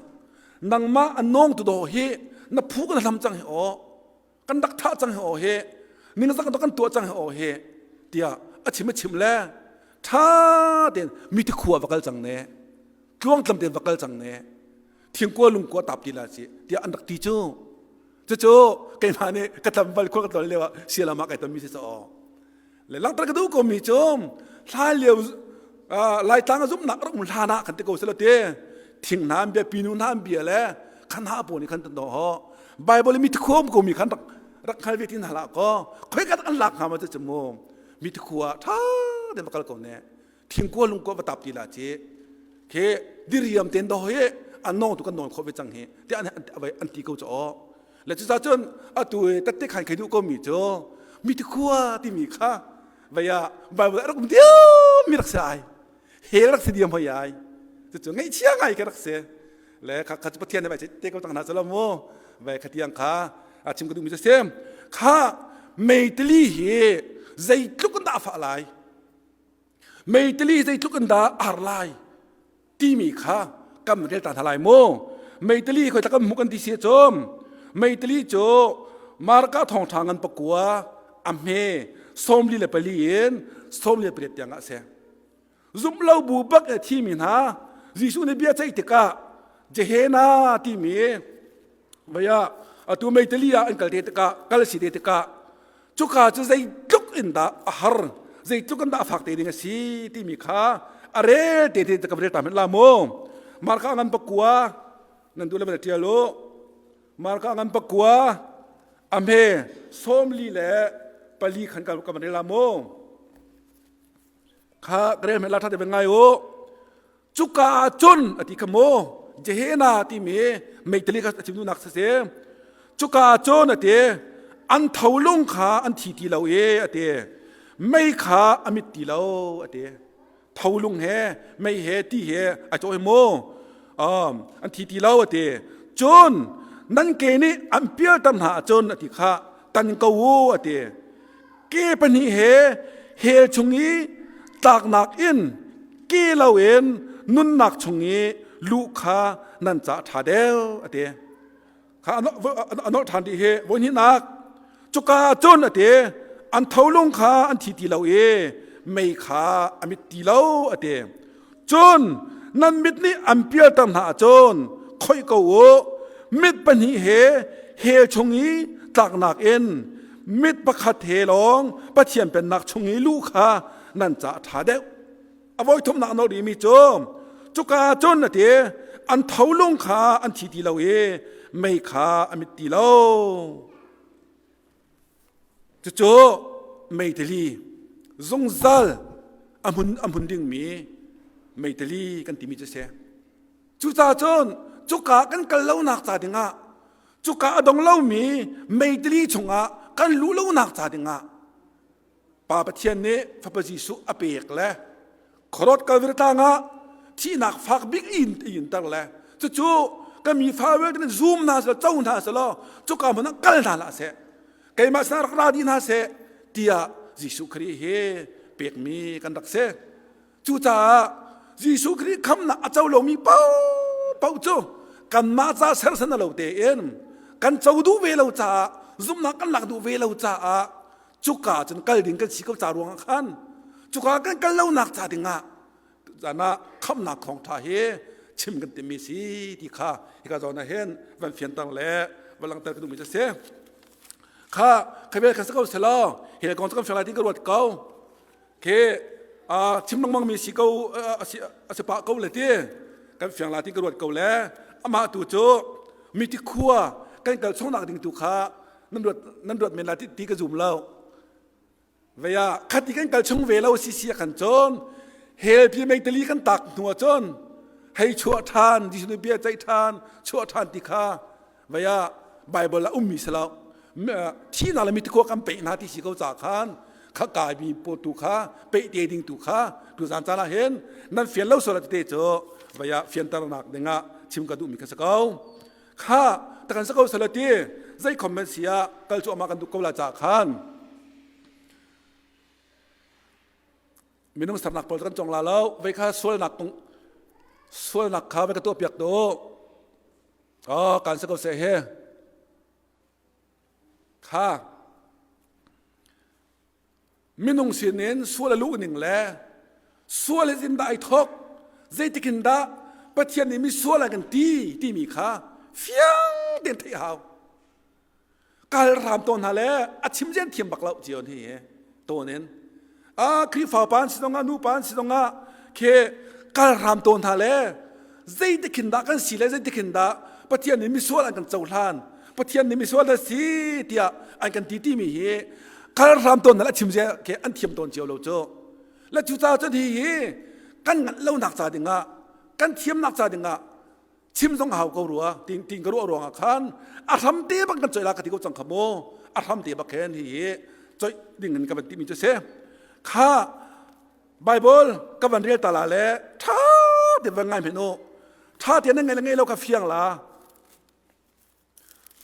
Nangmah an nawng tu do hi na phu kan hlam cang hi aw. Kan rak thah cang hi aw hi. Ningzak kan tuah cang hi aw hi. Tiah a chim a chim le tha tein mi ti khua va kal cang ne. Tluangtlam tein va kal cang ne thingkua lungkua tap ti la ci tiah an rak ti cu cucu keimah nih ka tlangval khua ka tlol lio ah sialam ah kai tonmi si caw le langhter ka duh ko mi cu hlan lio laitlang a zumhnak rak um hlan ah kan ti ko selo te thing hna an bia pinu hna an bia le khan ha pawl nih khan tan ho bible mi thikhom ko mi khan rak rak hngal ve tin hala ko khoi ka an lak hnga ma chu mu mi thikhua tha te va kal ko ne thingkua lungkua va tap ti la ci khi diriam ten do hi an nong tu kan non kho ve cang hi te an an ti ko cho le cu cun atu tette khan khai du ko mi cu mi ti khua ti mi kha vaya bible rak um diam mi rak se ai hel rak se diam hoi ai cu cu ngai chia ngai ka rak se le kha kha pathian ne bai te ko tang na chalo mu vai khatiang kha a chim ka du mi se kha meitli hi zeitluk in dah fa lai Meitali zeitluk in dah ar lai timi kha kan rel ta hna lai mu. Meitali khoi kan hmu kan ti si cum. Meitali cu Marka thawngṭha ngan pakua a hme 44 in 48 tiang ah a si. Zumh lo bu bak e thimi hna Jesuh nih bia ceih tikah Gehenna timi vaya atu meitali ah an kal te tikah kal si te tikah cuka cu zeitluk in dah a har zeitluk in dah a fak te ding a si timi kha a rel te te ka rel ta hmanh la mu marka ngan pakua nan duh le van tial u marka ngan pakua a hme 44 khan ka ka rel la mu kha ka rel hmanh la tha te ngai u Cuka ah cun a ti kha mu Gehenna timi meitali kha a chim duhnak si. Cuka ah cun a ti an tholung kha an thi ti lo i a ti mei kha a mit ti lo a ti tholung he mei he ti he a cawh hi mu um, an thi ti lo a ti cun nan ke nih an pialter hna ahcun a ti kha tan ko u a ti ke pahnih he hell chung i tlaknak in ke loin nunnak chung i luh kha nan ca ṭha deuh a ti kha a nolh ṭhan dih hi voi hnihnak cuka cun a ti an tholung kha an thi ti lo i mei kha a mit ti lo a ti Cun nan mit nih an pialter hna ahcun khoih ko u. Mit pahnih he hell chung i tlaknak in mit pakhat he lawng Pathian pennak chung i luh kha nan ca a ṭha deuh. A voi thumnak nawl rihmi cu cuka cun a ti an tholung kha an thi ti lo i. mei kha a mit ti lo. Cucu meitali zungzal a hmun a hmun dingmi meitali kan timi cu si. Cucaah cun cuka kan kal lonak ca dingah cuka a dong lomi meitali chungah kan luh lonak ca dingah Pa Pathian nih Fapa Jesuh a pek le khuarawt Kalvary tlang ah thihnak fak bik in inter le cucu ka mi fa vialte nih zum hna selaw co hna selaw cuka hmun ah kal hna hlah seh keimah sinah rak ra dih hna seh tiah Jesuh Khrih hi pekmi kan rak si. Cucaah Jesuh Khrih khamnak a co lomi paohpaoh cu kanmah ca sersan lo tein kan co duh ve lo caah zumhnak kan lak duh ve lo caah cuka cun kal ding kan si ko ca ruangah khan cuka kan kal lonak ca dingah zan ah khamnak thawngṭha hi chim kan timmi si ti kha hika zawn ah hin van fianter le van langhter ka duhmi cu a si. Kha khabel kha si ko selaw hi kong cu kan fiang lai ti ka ruat ko. Khi chim lengmang mi si ko a si pah ko le ti kan fiang la ti ka ruat ko le amah tu cu mi ti khua kan kal chungnak ding tu kha nan ruat nan ruat men la ti ti ka zum lo veya khati kan kal chung ve lo si si kan cun hel pi mei tali kan tak hnu ah cun hei chuah than Jesuh nih bia ceih than chuah than ti kha vei ah Bible ah ummi si lo thihnak le mitikua kan peih hna ti si ko ca khan kha kaimi pawl tu kha peih te ding tu kha tuzan caan ah hin nan fian lo sual tete cu vei ah fianternak dingah chim ka duhmi kha si ko kha takan si ko sala ti zei comment si ah kal cu amah kan duh ko la ca khan minung sernak pawl kan cong la lo vei kha sualnak sualnak kha vei ka tuah piak tu Oh, kan si ko seh he. Kha. Minung sinin sual a luh ning le sual in dah ai thok zeitik in dah Pathian nih mi sual a kan ti timi kha fiang tein theih hau. Kal ram tawn hna le a chim zian thiam bak lo cio hi tawn in a Khrihfa pa an si zongah nu pa an si zongah khi kal ram tawn hna le zeitik hin dah kan si le zeitik hin dah Pathian nih misual an kan cohlan Pathian nih misual na si tiah an kan ti timi hi kal hram tawn hna le a chim zia khi an thiam tawn cio lo cu le cucaah cun hi hi kan nganh lonak ca dingah kan thiamnak ca dingah chim zong a hau ko rua ting ting ka ruah ruangah khan a hram te bak kan coih la ka ti ko cang kha mu a hram te bak khin hi hi coih ding in ka van timi cu si kha Bible ka van rel ta la le tha te van ngai men u tha te na ngai le ngai lo ka fiang la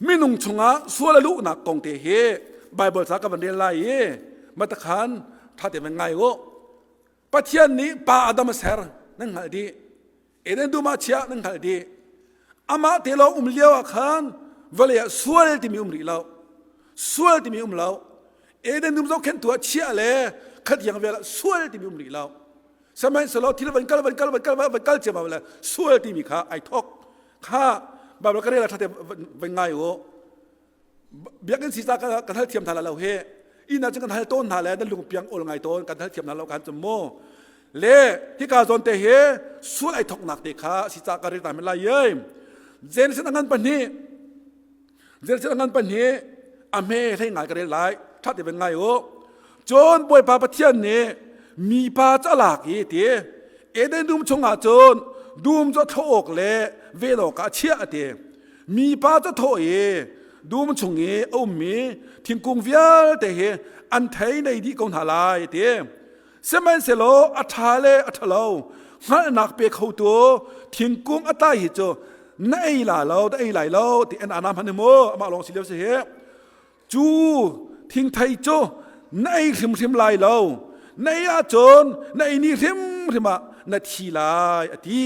Minung chungah sual a luhnak kong te hi Bible ca ka van rel lai i matakhan ṭha te van ngai u. Pathian nih pa Adam a ser nan hngalh dih. Eden dum ah chiah nan hngalh dih. Amah te lawng um lio ah khan vawlei ah sual timi um rih lo. Sual timi um lo. Eden dum zohkhenhtu ah chiah le khatiang vel ah sual timi um rih lo. Sihmanhsehlaw thil van kal van kal van kal van kal ciammam le sual timi kha ai thok. Kha Bible ka rel ah ṭhate van ngai u. Biakinn si ca kan hal thiam hna lo hi. Inn ah cun kan hal tawn hna le nan lungpiang awl ngai tawn kan hal thiam hna lo kan cun mu. Le hika zawn te hi sual ai thoknak te kha si ca ka rel ta men lai ye. Genesis a ngan pahnih Genesis a ngan pahnih a hme hlei ngai ka rel lai. Ṭhate van ngai u. Cun Bawipa Pathian nih mipa cu a lak i ti Eden dum chungah cun dum cu a thlawh awk le ven awkah a chiah a ti. Mipa cu a thawh i dum chung i a ummi thingkung vialte hi an thei nei dih ko hna lai a ti. Sihmanhsehlaw a ṭha le a ṭhalo hngalhnak pe khotu thingkung a tlai hi cu na ei la lo, na ei lai lo ti an ana hmanh hi mu amah lawng si lio si hi. Cu thingthei cu na ei hrimhrim lai lo. Na ei ahcun na ei ni hrimhrim ah na thi lai a ti.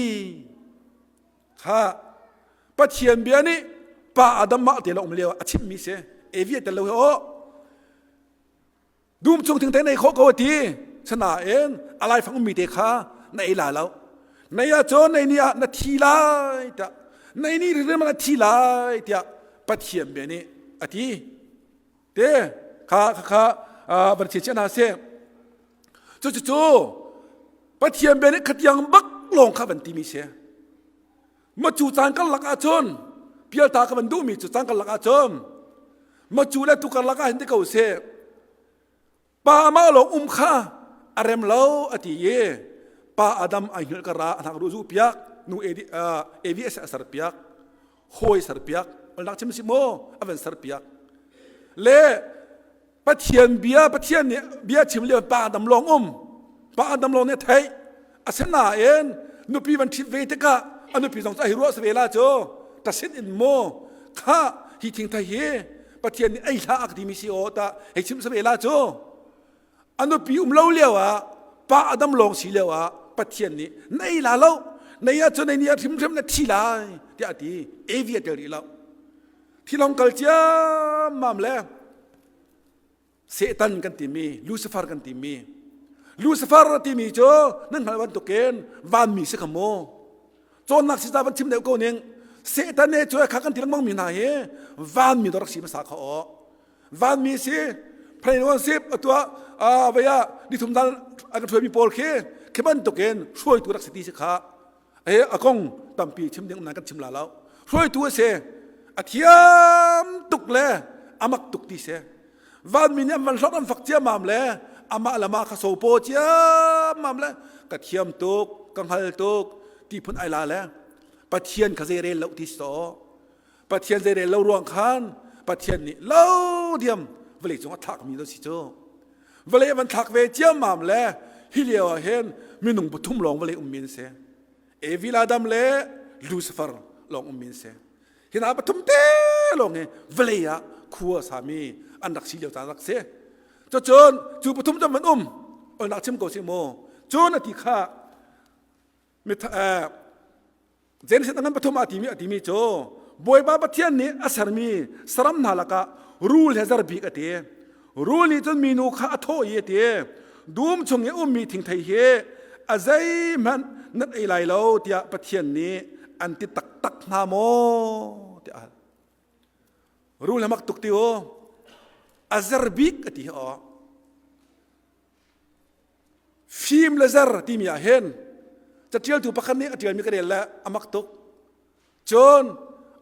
Kha Pathian bia nih pa Adam mah te lo um lio a chimmi si. Evi tel lo hi aw. Dum chung thingthei na ei khawh ko a ti. Sanain a laifang ummi te kha na ei la lo. Na ei ahcun na ei ni ah na thi lai tiah na ei ni hrimhrim ah na thi lai tiah Pathian bia nih a ti. Te kha kha kha van chia chia hna seh. Cu cu cu Pathian bia nih khatiang bak lawng kha van timi si. Ma cu caan karlak ahcun Pialta ka van duhmi cu cang karlak ah cun macu le tu karlak ah hin ti ko seh. Pa mah lawng um kha a rem lo a ti i pa Adam ai hngilh ka ra a hnak ruh zu piak nu Evi a ser piak hawi ser piak nak chim si maw a van ser piak le Pathian bia Pathian nih bia chim lio pa Adam lawng um pa Adam lawng nih a theih asinain nupi van ṭhit ve tikah a nupi zong cu a hi ruah si ve la cu tasit in maw kha hi thingthei hi Pathian nih ei hlah a ka timi si aw ta hei chim si ve la cu a nupi um lo lio ah pa Adam lawng si lio ah Pathian nih na ei la lo na ei ahcun ei ni ah hrimhrim na thi lai tiah a ti Evi a tel rih lo thilong kal ciammam le Satan kan timi Lucifer kan timi Lucifer timi cu nan hngalh bantukin vanmi si kha mu cawnnak si ca van chim deuh ko ning Satan ne cu kha kan ti lengmang mi hna hi vanmi dawr rak si hmasa kha aw vanmi si Phaino sip atua vaya nithum dal a kan hruaimi pawl khi khi bantukin hruaitu rak si ti si kha he a kong tampi chim ding nan kan chim la lo hruaitu a si a thiam tuk le a mak tuk ti si vanmi nih an van hlorh an fak ciammam le amah le mah kha sopo ciammam le ka thiam tuk ka hngal tuk ti phun ai la le pathian kha zei rel lo ti si to pathian zei rel lo ruang khan pathian nih lo diam vawlei cung a thlak mi lo si cu vawlei van thlak ve ciammam le hi lio ah hin minung pathum lawng vawlei ummi an si Evil Adam le Lucifer lawng ummi an si hi hna pathum te lawng hi vawlei ah khua sami an rak si lio caan rak si cucun cu pathum cu man um olnak chim ko si mu cun a ti kha Genesis ngan pathum ah timi a timi cu Bawipa Pathian nih a sermi saram hna lakah rul he zar bik a ti. Rul nih cun minu kha a thawh i a ti. Dum chung i ummi thingthei hi a zeihmanh nan ei lai lo tiah Pathian nih an ti taktak hna maw tiah a hal. Rul he mak tuk ti u. A zer bik a ti hi aw. Fim le zer timi ah hin caṭialtu pakhat nih a ṭialmi ka rel le a mak tuk. Cun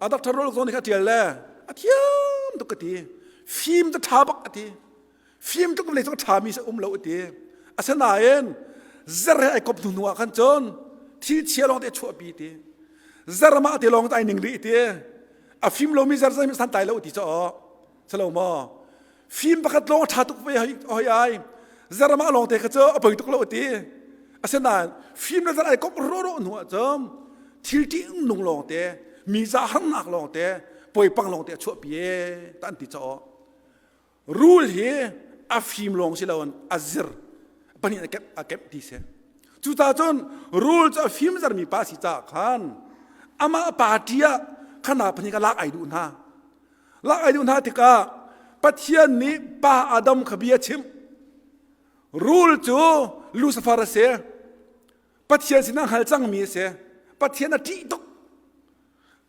a doctor Rolf zong nih kha a ṭial le a thiam tuk ka ti. Fim cu ṭha bak a ti. Fim tluk vawlei cung a ṭhami um lo a ti. Asinain zer he ai kop hnu hnu ah khan cun thil chia lawng te a chuahpi ti. Zer mah te lawng ai ning rih ti. A fim lomi zer zei santlai lo ti caw. Salo maw? Fim pakhat lawng a ṭha tuk ve hoi ai. Zeramah lawng te kha cu a poi tuk lo ti. Asinain fim le zer ai kop rawh hnu ah cun thil ṭihnung lawng te, mi za harnak lawng te, poipang lawng te a chuahpi e ta an ti caw. Rul hi a fim lawng si loin a zir pahnih a kemh a kemh ti si. Cucaah cun rul cu a fim zarmi pa si caah khan amah party ah khana pahnih kha lak ai duh hna. Lak ai duh hna tikah Pathian nih pa Adam kha bia chimh. Rul cu Lucifer a si. Pathian sin a hngal cangmi a si. Pathian a ṭih tuk.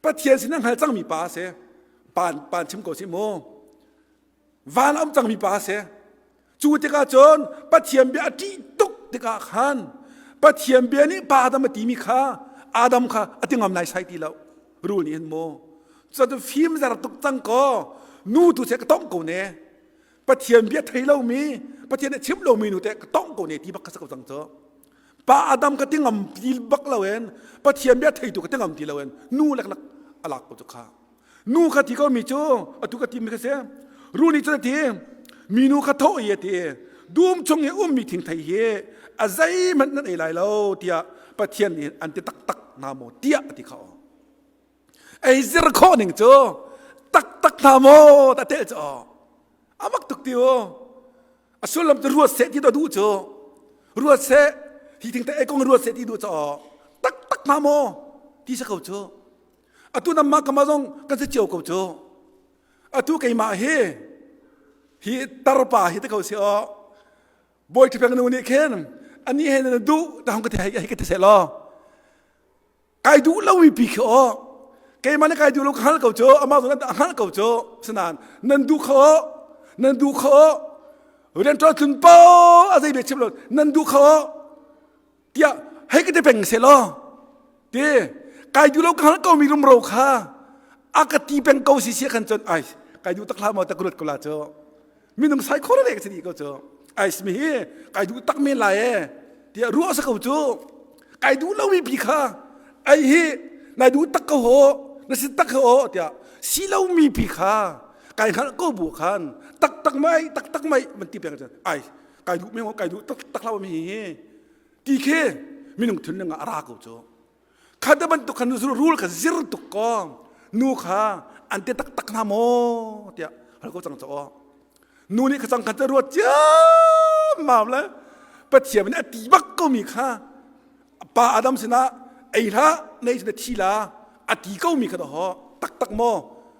Pathian sin a hngal cangmi pa a si. Pan, pan chim ko si mu. Van a um cangmi pa a si. Cu tikah cun Pathian bia a ṭih tuk tikah khan Pathian bia nih pa Adam a timi kha Adam kha a ti ngam naisai ti lo. Rul nih hin mu. Cucu fim zer tuk cang kaw nu tu che ka tongh ko ne. Pathian bia thei lomi Pathian nih chim lomi nu te ka tongh ko ne ti bak kha si ko cang cu. Pa Adam ka ti ngam ti bak lo in Pathian bia theitu ka ti ngam ti lo in nu leklak a lak ko cu kha. Nu kha ti ko mi cu atu ka ti mi kha si. Ru nih cun a ti minu kha thawh i a ti dum chung i ummi thingthei hi a zeihmanh nan ei lai lo tiah Pathian nih an ti taktak hna maw tiah a ti kha. Ei zir khawh ning cu taktak hna maw ta tel cu a mak tuk ti u. A sullam cu ruat seh ti duh cu ruat seh hi thingthei ei kong ruat seh ti duh cu taktak hna maw ti si ko cu. Atu namah kama zong kan si cio ko cu. Atu keimah hi hi tarpa hi te ko si aw. Bawi ṭhipeng nu nih khin ani he na duh ta hong ka ti hei ka ti seh law. Kai duh lo mi pi khi aw. Keimah nih kai duh lo ka hngal ko cu amah zong a hngal ko cu. Sinain nan duh kho nan duh kho rian ṭuan tlun po a zei bia chim lo nan duh kho tiah hei ka ti peng seh law ti kai duh lo ka hngal ko mi rumro kha. A ka ti peng ko si si khan cun ai kai duh tak hlah maw tak ruat ko la cu. Minung sai khor le ka si ko cu. Ai mi hi kai duh tak men lai e tiah ruah sa ko cu. Kai duh lo mi pi kha ai hi nai duh tak ko ho na si tak ho tiah si lo mi pi kha kai hngalh ko bu khan tak tak mai tak tak mai man ti peng cun ai kai duh men kai duh tak tak hlah mi hi ti khi minung thinlung ah a ra ko cu. Kha te bantuk khan rul kha zir tuk ko nu kha an te taktak hna maw tiah hal ko cang caw nu nih kha cang khan te ruat ciammam le Pathian nih a ti bak ko mi kha pa Adam sinah ei hlah nei sinah thi la a ti ko mi kha ho taktak maw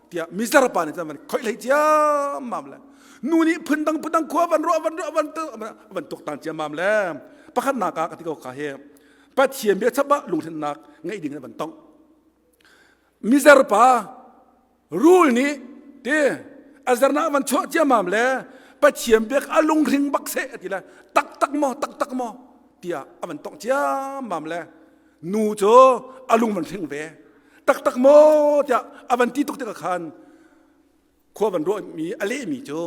tiah mizar pa nih cun van khoih hlei ciammam le nu nih phundang phundang khua van ruah van ruah van van tuaktan ciammam le pakhatnak ah ka ti ko kha hi Pathian bia chap ah lunghrinnak ngeih ding an van tong. Mizer pa rul nih te a zernak van chuah ciamam le Pathian biak a lunghring bak seh a ti le taktak maw taktak maw tiah a van tong ciammam le nu cu a lung van hring ve taktak maw tiah a van ti tuk tikah khan khua van ruahmi a lehmi cu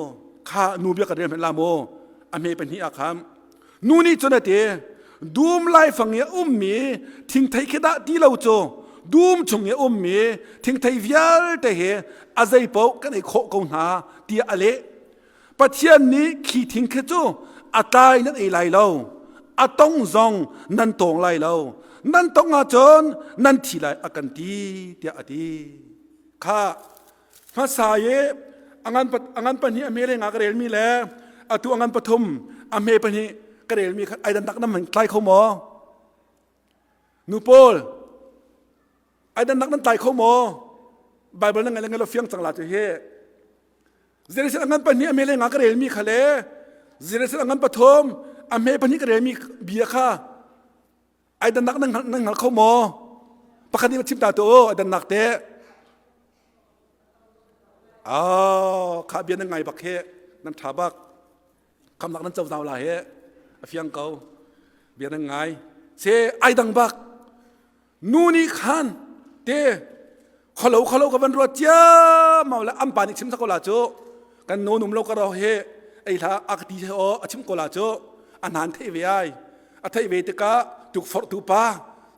kha nu bia kan rel hmanh la maw a hme pahnih ah khan nu nih cun a ti dum laifang i a ummi thingthei khi dah ti lo cu dum chung i a ummi thingthei vialte hi a zei paoh kan ei khawh ko hna tiah a leh Pathian nih khi thing khi cu a tlai nan ei lai lo a tong zong nan tawng lai lo nan tong ahcun nan thi lai a kan ti tiah a ti kha Hmasa i a ngan pahnih a hme le nga ka relmi le atu a ngan pathum a hme pahnih ka relmi kha ai dannak nan tlai kho maw? Nu pawl ai dannak nan tlai kho maw? Bible na ngai le ngai lo fiang cang la cu hi. Zeresin a ngan pahnih a hme le nga ka relmi kha le zeresin a ngan pathum a hme pahnih ka relmi bia kha Ai dannak nan hngal, nan hngal kho maw? Pakhat nih chim ta tu ai dannak te. Oh, kha bia nan ngai bak he, nan tha bak. Khamnak nan co zau la he, a fiang ko. Bia nan ngai. Se ai dang bak. Nu nih khan te kholo kholo ka van ruat ciammau le an pa nih chim ko la cu kan no num lo ka ro he ei hla a ka ti he o a chim ko la cu a hnan thei ve ai a theih ve tikah tukforhtu pa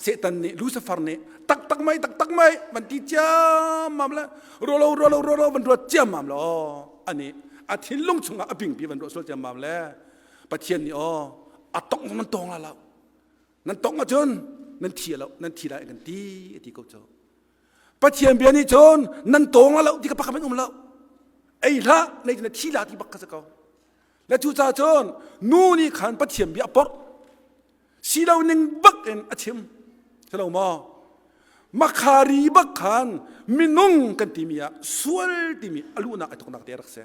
Satan nih Lucifer nih taktak mai taktak mai van ti ciammam le rolo rolo rolo van ruat ciammam lo ani a thinlung chungah a bingpi van ruah sual ciammam le Pathian nih aw a tong nan tong la lo nan tong ahcun nan thi lo nan thi lai kan ti ti ko cu Pathian bia nih cun nan tong la lo ti ka pakhat um lo ei hlah nei na thi la ti bak ka si ko Le cucaah cun nu nih khan Pathian bia a porh. Si lo ning bak in a chim. Si lo maw? Makhari bak khan minung kan timi ah sual timi a luhnak ai thoknak te rak si.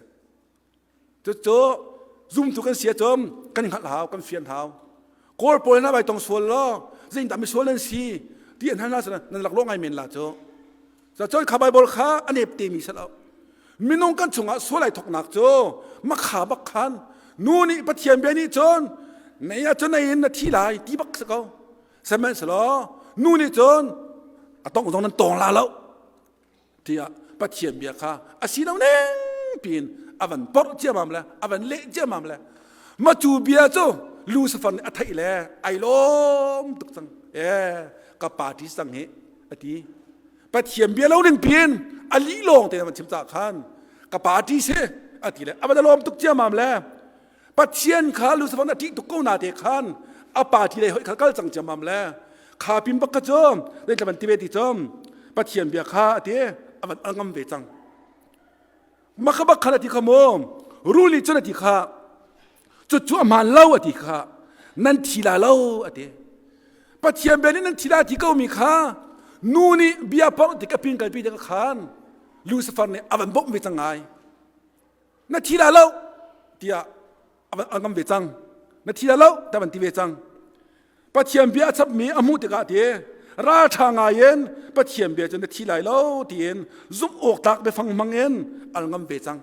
Cucu zumtu kan si ahcun kan hngalh hau, kan fian hau. Kawl pawl hna bai tong sual law zeidah misual nan si ti an hal hna nan lak lo ngai men la cu. Cun kha Baibal kha a nep temi si lo. Minung kan chungah sual ai thoknak cu makha bak khan nu nih Pathian bia nih cun nei ahcun nei in na thi lai ti bak si ko. Sihmanhsehlaw nu nih cun a tong zong nan tong la lo tiah Pathian bia kha a si lo ning piin a van porh ciamam le a van leh ciamam le ma cu bia cu Lucifer nih a theih le ai lawm tuk cang e ka party sang hi a ti Pathian bia lo ning piin a lih lawng te van chim ca khan ka party si a ti le a van lawm tuk ciamam le Pathian kha Lucifer a ṭih tuk ko na te khan a party lei hoi kha kal cang ciamam le kha pin bak kha cu zei van ti ve ti cum Pathian bia kha a ti a van al ngam ve cang Maka bak khan a ti kha mu rul nih cun a ti kha cucu a hmaan lo a ti kha nan thi la lo a ti Pathian bia nih nan thi la ti ko mi kha nu nih bia porh tik a pin kalpi tik khan Lucifer nih a van bawmh ve cang ngai na thi la lo tiah a ngam ve cang na thi la lo tiah van ti ve cang Pathian bia a chapmi a hmuh tikah ti ralṭha ngai in Pathian bia cu na thi lai lo tiin zumh awk tlak biafang hmang in al ngam ve cang.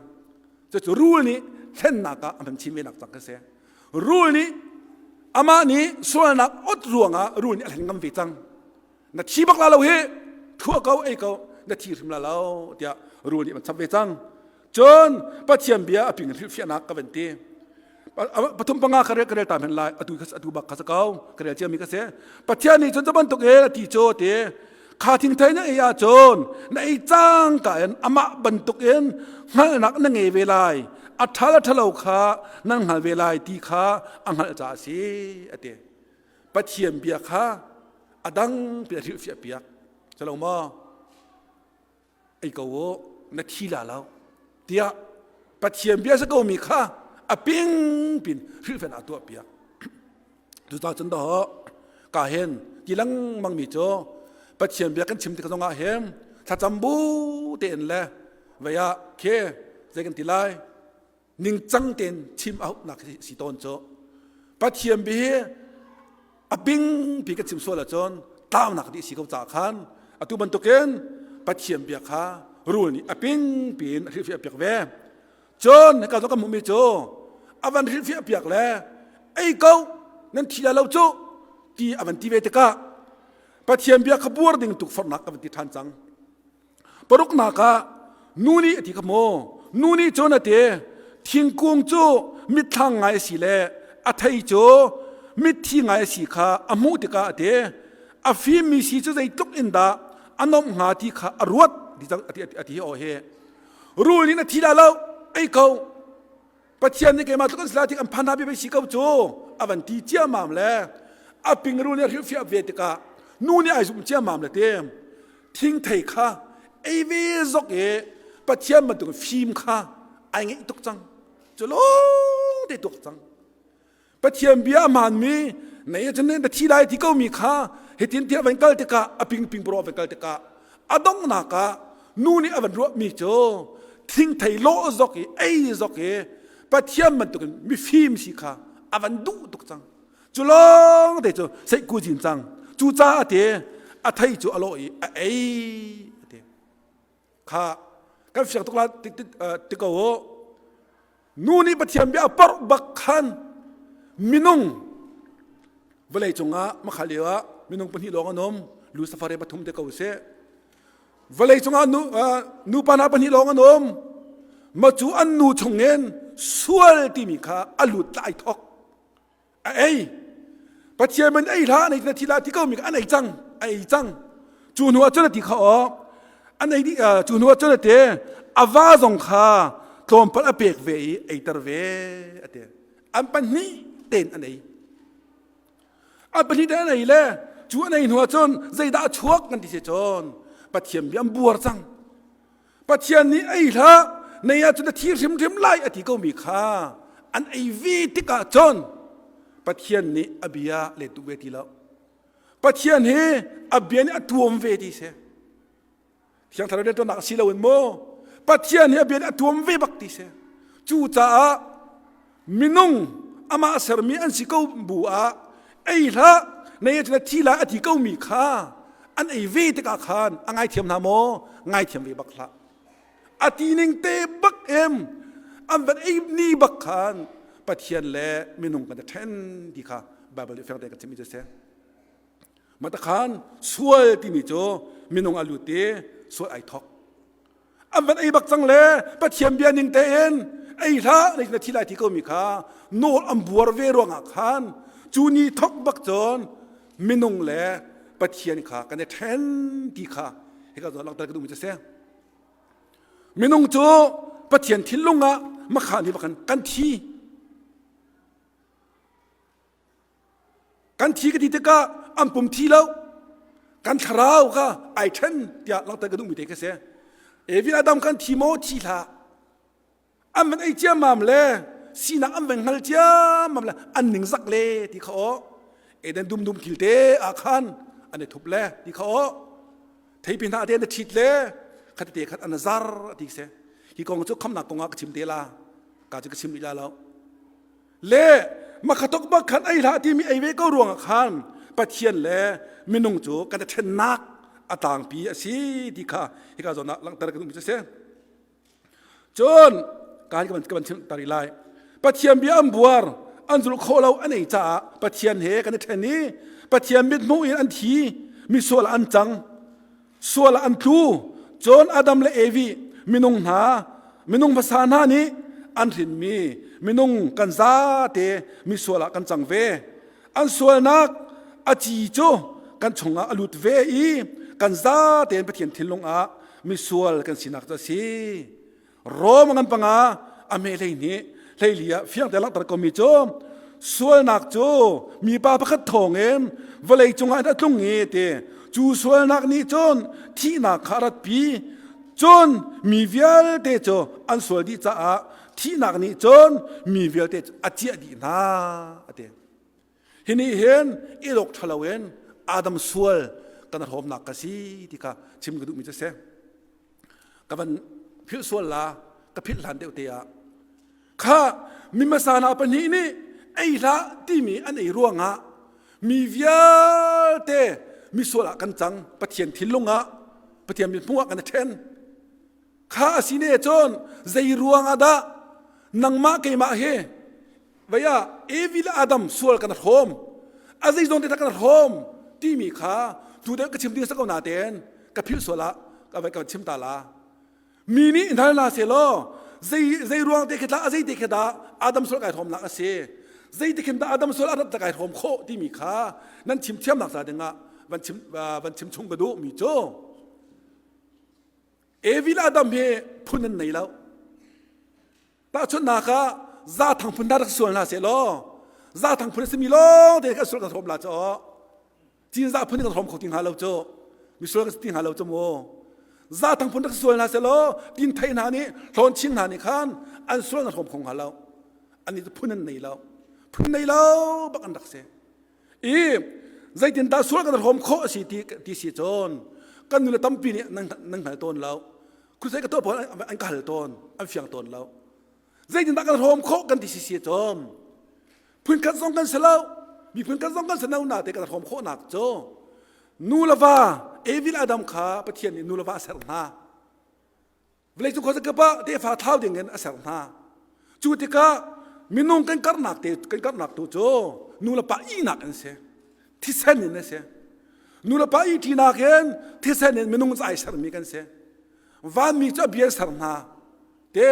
Cucu rul nih thlennak ah a hman chin ve nak cang ka si. Rul nih amah nih sualnak ot ruangah rul nih a hlen ngam ve cang. Na thi bak la lo hi thua ko ei ko. Na thi hrim la lo tiah rul nih an chap ve cang. Cun Pathian bia a ping hrilhfiahnak ka van ti. Pathum panga ka rel ka rel ta men lai atu atu bak kha sa ko ka rel ciami ka si. Pathian nih cun cu bantuk in a ti cu ti kha thingthei na ei ahcun na ei cang ka in amah bantuk in hngalhnak na ngei ve lai a ṭha le ṭhalo kha nan hngal ve lai ti kha a hngalh caah a si a ti. Pathian bia kha a dang pi a hrilhfiah piak. Calo maw? Ei ko u na thi la lo tiah Pathian bia si komi kha a ping pin hrilhfen ah tuah piak. Cucaah cun dawh ka hen ti lengmang mi cu Pathian bia kan chim tik zongah hin thlacam bu tein le vei ah khe zei kan ti lai ningcang tein chim a hauhnak si tawn cu Pathian bia hi a bingpi kan chim sual ahcun tlaunak dih si ko caah khan atu bantukin Pathian bia kha rul nih a pingpi in a hrilhfiah piak ve cun hika zong kan hmuhmi cu a van hrilhfiah piak le ei ko nan thi lo cu ti a van ti ve tikah Pathian bia kha buar ding tukforhnak ka van ti ṭhan cang Paruknak ah nu nih a ti kha maw? Nu nih cun a ti thingkung cu mitthlang ngai a si le a thei cu mitthi ngai a si kha a hmuh tikah a ti a fimmi si cu zeitluk in dah a nomh hnga ti kha a ruat a ti aw hi rul nih na thi dah lo ei ko Pathian nih keimah tluk an si lai tik an phan hna bia si ko cu a van ti ciammam le a pingru nih a hrilhfiah ve tikah nu nih ai zumh ciammam le te thingthei kha ei ve zok i Pathian bantuk fim kha ai ngeih tuk cang cu lawng te tuk cang Pathian bia a hmaanmi nei cun na thi lai ti komi kha hitin ti a van kal tikah a pingping bro a van kal tikah a donghnak ah nu nih a van ruahmi cu thingthei lawh zok i ei zok i Pathian bantukin mifim si kha a van duh tuk cang cu lawng te cu seihku zin cang cu caah te a thei cu a lawh i a ei a ti kha kan fiang tuk la ti ko u Nu nih Pathian bia a porh bak khan minung vawlei cungah makhal lio ah minung pahnih lawng an um Lucifer he pathum te ko seh vawlei cungah nu nupa hna pahnih lawng an um ma cu an nu chungin sual timi kha a lut lai thok A ei. Pathian man ei hlah an ei na thi la ti ko mi an ei cang a ei cang cu hnu ah cun a ti kha aw an ei dih cu hnu ah cun a te a va zong kha tlawmpal a pek ve i eiter ve a ti an pahnih tein an ei an pahnih tein an ei le cu an ei hnu ah cun zeidah a chuak kan ti si cun Pathian bia an buar cang Pathian nih ei hlah nei ahcun na thi hrimhrim lai a ti komi kha an ei ve tikah cun Pathian nih a bia let duh ve ti lo. Pathian hi a bia nih a tuam ve ti si. Thiang Thlarau rianṭuannak si loin mu Pathian hi a bia nih a tuam ve bak ti si. Cucaah minung amah sermi an si ko bu ah ei hlah nei ahcun a thi lai a ti komi kha an ei ve tikah khan a ngaithiam hna maw ngaithiam ve bak hlah a ti ning te bak em an van ei ni bak khan Pathian le minung kan i ṭhen ti kha Bible nih fek te kan chimmi cu si Matakhan sual timi cu minung a lut i sual ai thok an van ei bak cang le Pathian bia ning tein ei hlah na na thi lai ti ko mi kha nawl an buar ve ruangah khan cu ni thok bak cun minung le Pathian kha kan i ṭhen ti kha hika zawn langhter ka duhmi cu si minung cu Pathian thinlung ah makha ni bak kan thi Kan thi ka ti tikah an pum thi lo. Kan thlarau kha ai ṭhen tiah langhter ka duhmi te ka si. Evi Adam kan thi maw thi hlah. An van ei ciammam le sinak an van hngal ciammam le an ningzak le ti kha aw. Eden dum dum thil te ah khan an i thup le ti kha aw. Theipi hna te an i ṭhit le khat te khat an zar ti si. Hi kong cu khamnak kong ah ka chim te la. Ka cu ka chim rih la lo. Le makhatok bak khan ei hlah timi ei ve ko ruangah khan Pathian le minung cu kan i ṭhennak a tlangpi a si ti kha hika zawn ah langhter ka duhmi cu a si. Cun ka ka van ka van chim ta rih lai. Pathian bia an buar an zulh khawh lo an ei caah Pathian he kan i ṭhen i Pathian mithmuh in an thi misual ah an cang sual ah an tlu. Cun Adam le Evi minung hna minung hmasa hna nih an hrinmi minung kan zate misual ah kan cang ve. An sualnak a ci cu kan chungah a lut ve i kan zatein Pathian thinlung ah misual kan sinak cu a si. Rom ngan panga a me 12 hleili ah fiang te langhter komi cu sualnak cu mipa pakhat thawngin vawlei cungah a tlung i ti cu sualnak nih cun thihnak kha a ratpi cun mi vialte cu an sual dih caah thihnak nih cun mi vialte cu a ciah dih hna a ti. Hi nih hin i lawk ṭha loin Adam sual kan hrawmnak ka si ti kha chim ka duhmi cu a si. Ka van philh sual la ka philh hlan deuh te ah kha mi hmasa hna pahnih nih ei hlah timi an ei ruangah mi vialte misual ah kan cang Pathian thinlung ah Pathian mithmuh ah kan i ṭhen kha a si ne cun zei ruang ah dah nangmah keimah hi vei ah Evi le Adam sual kan hrawm a zeizong te kan hrawm timi kha tu deuh ka chim ding sa ko na tein ka philh sual ah ka vai ka chim ta la mi nih hal na se law zei zei ruang te khi tla a zei te khi dah Adam sual kai hrawm nak a si zei te khin dah Adam sual a rat kai hrawm khawh timi kha nan chim thiam nak ca dingah van chim van chim chung ka duh mi cu Evi le Adam hi phun an nei lo. Tahchunhnak ah zathang phun hna rak sual hna seh law zathang phun a simi lawng te kan sual kan hrawm la cu cinzah phun kan hrawm kho ti hnga lo cu misual kan si ti hnga lo cu mu zathang phun rak sual hna seh law tin thei hna nih hlawn chin hna nih khan an sual an hrawm kho hnga lo an nih phun an nei lo phun nei lo bak an rak si I zeitindah sual kan hrawm khawh a si ti, ti si cun kan nule tampi nih nan, nan hngal tawn lo. Khusai ka tuah pawl an ka hal tawn, an fiang tawn lo. Zeitindah kan hrawm khawh kan ti si si cun phunkhat zong kan si lo, miphun khat zong kan si no na te kan hrawm khawhnak cu nu le va Evil Adam kha Pathian nih nu le va a ser hna. Vawleicung khuazakip ah tefa thlau ding in a ser hna. Cu tikah minung kan karhnak te kan karhnak tu cu nu le pa ihnak an si. Thisen in a si. Nu le pa ihṭinak in thisen in minung ai sermi kan si. Vanmi cu a bia ser hna. Te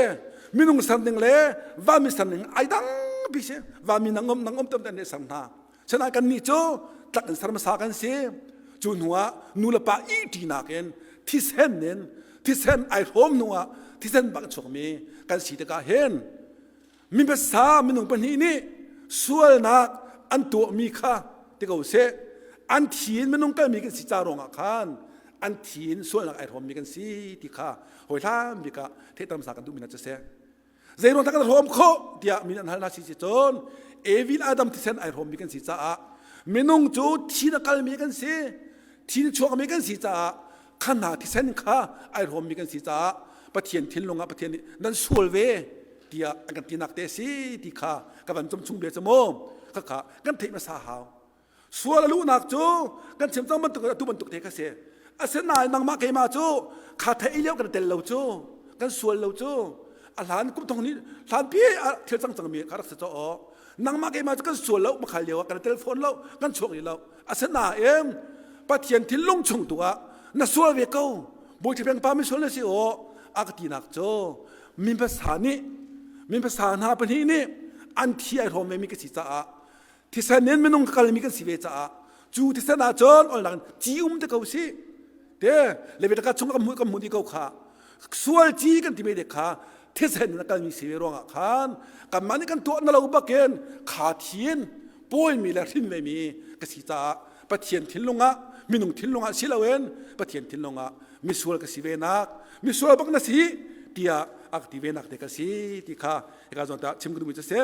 minung ser ning le vanmi ser ning ai dang pi si. Vanmi nang um nang um tam an ser hna. Sinain kannih cu tlak in ser hmasa kan si. Cu hnuah nu le pa ihṭinak in thisen in thisen ai hrawm hnuah thisen bak chuakmi kan si tikah hin mi hmasa minung pahnih nih sualnak an tuahmi kha ti ko seh an thi in minung kalmi kan si ca ruangah khan an thi in sualnak ai hrawmmi kan si ti kha hawi hlan bik ah theihter hmasa kan duhmi hna cu seh Zeiruang dah kan hrawm khawh tiah min an hal hna si si cun Evil Adam thisen ai hrawmmi kan si caah minung cu thi na kalmi kan si thi na chuakmi kan si caah kha hna thisen kha ai hrawmmi kan si caah Pathian thinlung ah Pathian nih nan sual ve tiah an kan tinak te si ti kha ka van cum chung bia cu mu kha kha kan theih hmasa hau Sual a luhnak cu kan chim cang bantuk atu bantuk te kha si. Asinain nangmah keimah cu kha theih lio kan tel lo cu kan sual lo cu a hlan kum thong nih hlan pi thil cang cangmi kha rak si caw nangmah keimah cu kan sual lo makhal lio ah kan tel fawn lo kan chuak rih lo asinain Pathian thinlung chung tu ah na sual ve ko bawi peng pa mi sual na si aw a ka tinak cu mi hmasa nih mi hmasa hna pahnih nih an thi ai hrawm ve mi ka si caah Thisen in minung ka kalmi kan si ve caah cu thisen ah cun olnak ci um te ko si te Leviticus chung kan hmuh kan hmuh dih ko kha sual ci kan ti ve de kha thisen in a kalmi si ve ruangah khan kanmah nih kan tuah na lo bakin kha thin pawimi le hrin ve mi ka si caah Pathian thinlung ah minung thinlung ah si loin Pathian thinlung ah misual ka si ve nak misual bak na si tiah a ka ti ve nak te ka si ti kha hika zawn ta chim ka duhmi cu si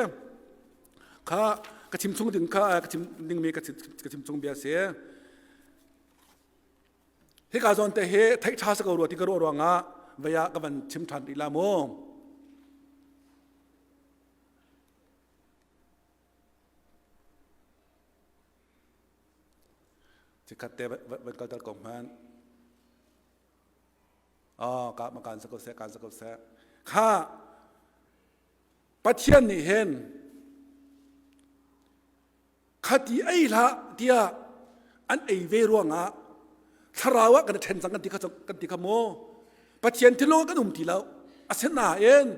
Kha ka chim chung ding kha ka chim dingmi ka chim chung bia si. Hika zawn te hi theih ṭha sa ko rua ti ka ruah ruangah vei ah ka van chim ṭhan rih la mu. Cikhat te van kalter ko hmanh. Oh, ka ma kan sa ko seh, kan sa ko seh. Kha Pathian nih hin khati ei hlah tiah an ei ve ruangah thlarau ah kan i ṭhen cang kan ti kha kan ti kha mu. Pathian thinlung kan um ti lo. Asinain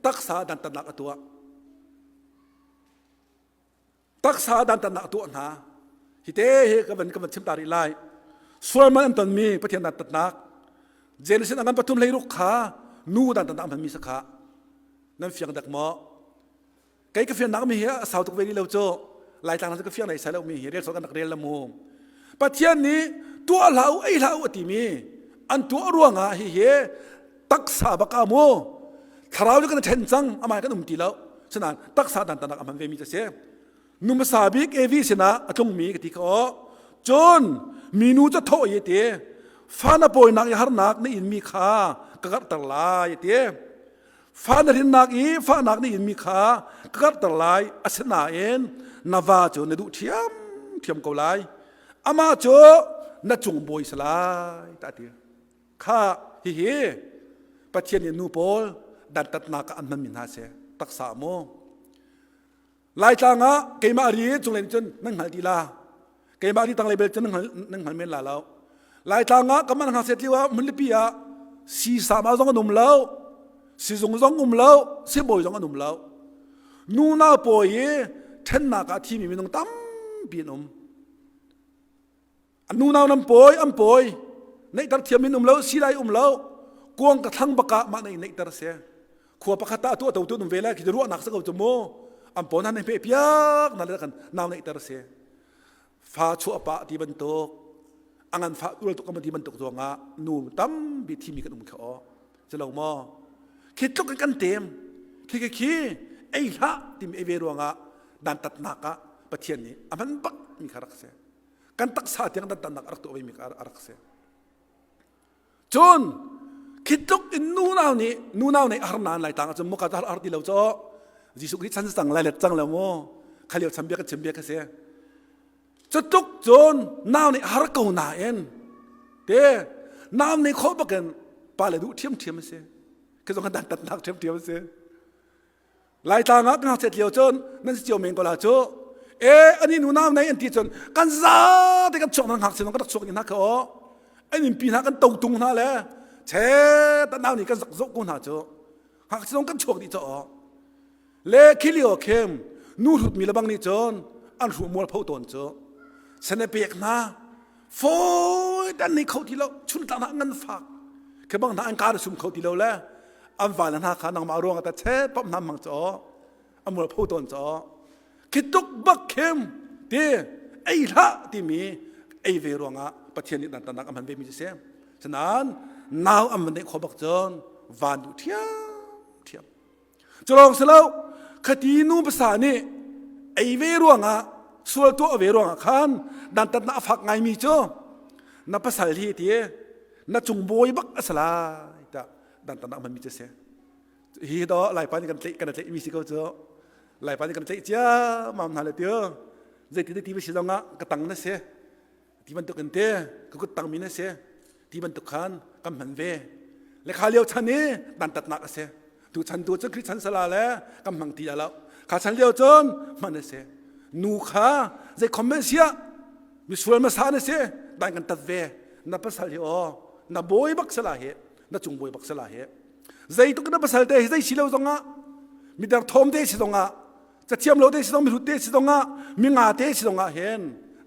taksa dantatnak a tuah. Taksa dantatnak a tuah hna. Hi te hi ka van ka van chim ta rih lai. Sual man an tonmi Pathian dantatnak Genesis a ngan pathum hleiruk kha nu dantatnak hmanmi sakha nan fiang dak maw? Kei ka fiannak mi hi a sau tuk ve rih lo cu. Laitlang cu ka fiang nei sai lo mi hi rel kan rak rel la mu. Pathian nih tuah hlah u ei hlah u a timi an tuah ruangah hi hi taksa bak ah mu thlarau cu kan ṭhen cang amah kan um ti lo sinain taksa dantanak a hman ve mi cu si nu hmasa bik Evi sinah a tlungmi ka ti kha aw cun minu cu thawh i ti fa na pawinak i harnak na inmi kha ka karhter lai ti Fa na hrinnak i fahnak na inmi kha ka karhter lai. Asinain na va cu na duh ṭhiamṭhiam ko lai. Amah cu na cung bawi si lai, ta ti. Kha hihi Pathian nih nu pawl dantatnak ah an hmanmi hna si. Taksa maw? Laitlang ah keimah ri cunglei nih cun nan hngal ti la. Keimah ri tanglei bel cun nan hngal nan hngal men la lo. Laitlang ah kamah ngakchiat lio ah hmunlipi ah sisama zong an um lo, sizung zong um lo, sibawi zong an um lo. Nu nau pawi i ṭhennak ah thimi minung tampi an um. Nu nau nan pawi an pawi neihter thiam in um lo silai um lo kuang ka thlang bak ah mah nei neihter si khua pakhat ah tuah to tu um ve lai khi ruahnak sa ko cu mu an pawn han pe piak na le kan nau neihter si fa chuah pa ti bantuk angan fa ul tuk ti bantuk zongah nu tampi thimi kan um kha o si lo maw khi tluk in kan tem khi khi khi ei hlah timi ei ve ruangah dantatnak ah Pathian nih a hman bak mi kha rak si kan taksa tiang dantatnak a rak tuah mi a rak si cun khi tluk in nunau nih nunau nih har nan lai tang ahcun muka har har ti lo cho Jesuh Khrih chan cang lai let cang lo mu khalio chan bia kan chim bia ka si cu tluk cun nau nih har ko nain te nau nih khawh bakin pa le duh ṭhiamṭhiam a si khi zong kan dantatnak ṭhiamṭhiam a si Laitlang ah ka ngakchiat lio cun nan si cio men ko la cu. E ani nu nau nei an ti cun kan za te kan chuak nan ngakchia kan rak chuak ni hna kha aw. An innpi hna kan to tung hna le che ta nau nih kan zak zoh ko hna cu. Ngakchia zong kan chuak dih cho aw. Le khi lio khem nu hrut mi le bang nih cun an hruh mual pho tawn cu. Sene pek hna fawi dan nei kho ti lo chun tlang hna ngan fak khi bang hna an kar sum kho ti lo le an van hna kha nangmah ruang ta che pam hna mang cho amul pho ton cho khi tuk bak khem ti ei hlah timi ei ve ruangah pathian nih dan tanak amhan ve mi si sanan nau am nei kho bak chon van du thiam thiam Culawng si lo, khati nu pasa nih ei ve ruangah sual tuah ve ruangah khan dantatnak a fak ngaimi cu na pasal hi ti na cung bawi bak a si lai tiah dantatnak hmanmi cu si. Hi do Laipa nih kan tlaih kan tlaihmi si ko cu. Laipa nih kan tlaih ciammam hna le tiu. Zeiti ti si zongah ka tang na si. Ti bantuk in te ka kut tangmi na si ti bantuk khan kan hman ve le kha lio chan i dantatnak a si tu chan tu cu Khrih chan sala le kan hmang ti lo kha chan lio cun hman a si nu kha zei comment sia misual masa na si dan kan tat ve na pasal hi aw na bawi bak sala hi na cung bawi bak sala hi zei tuk na pasal te hi zei si lo zongah midar thom te si zongah cathiam lo te si zong mihrut te si zong ah minga te si zong ah hin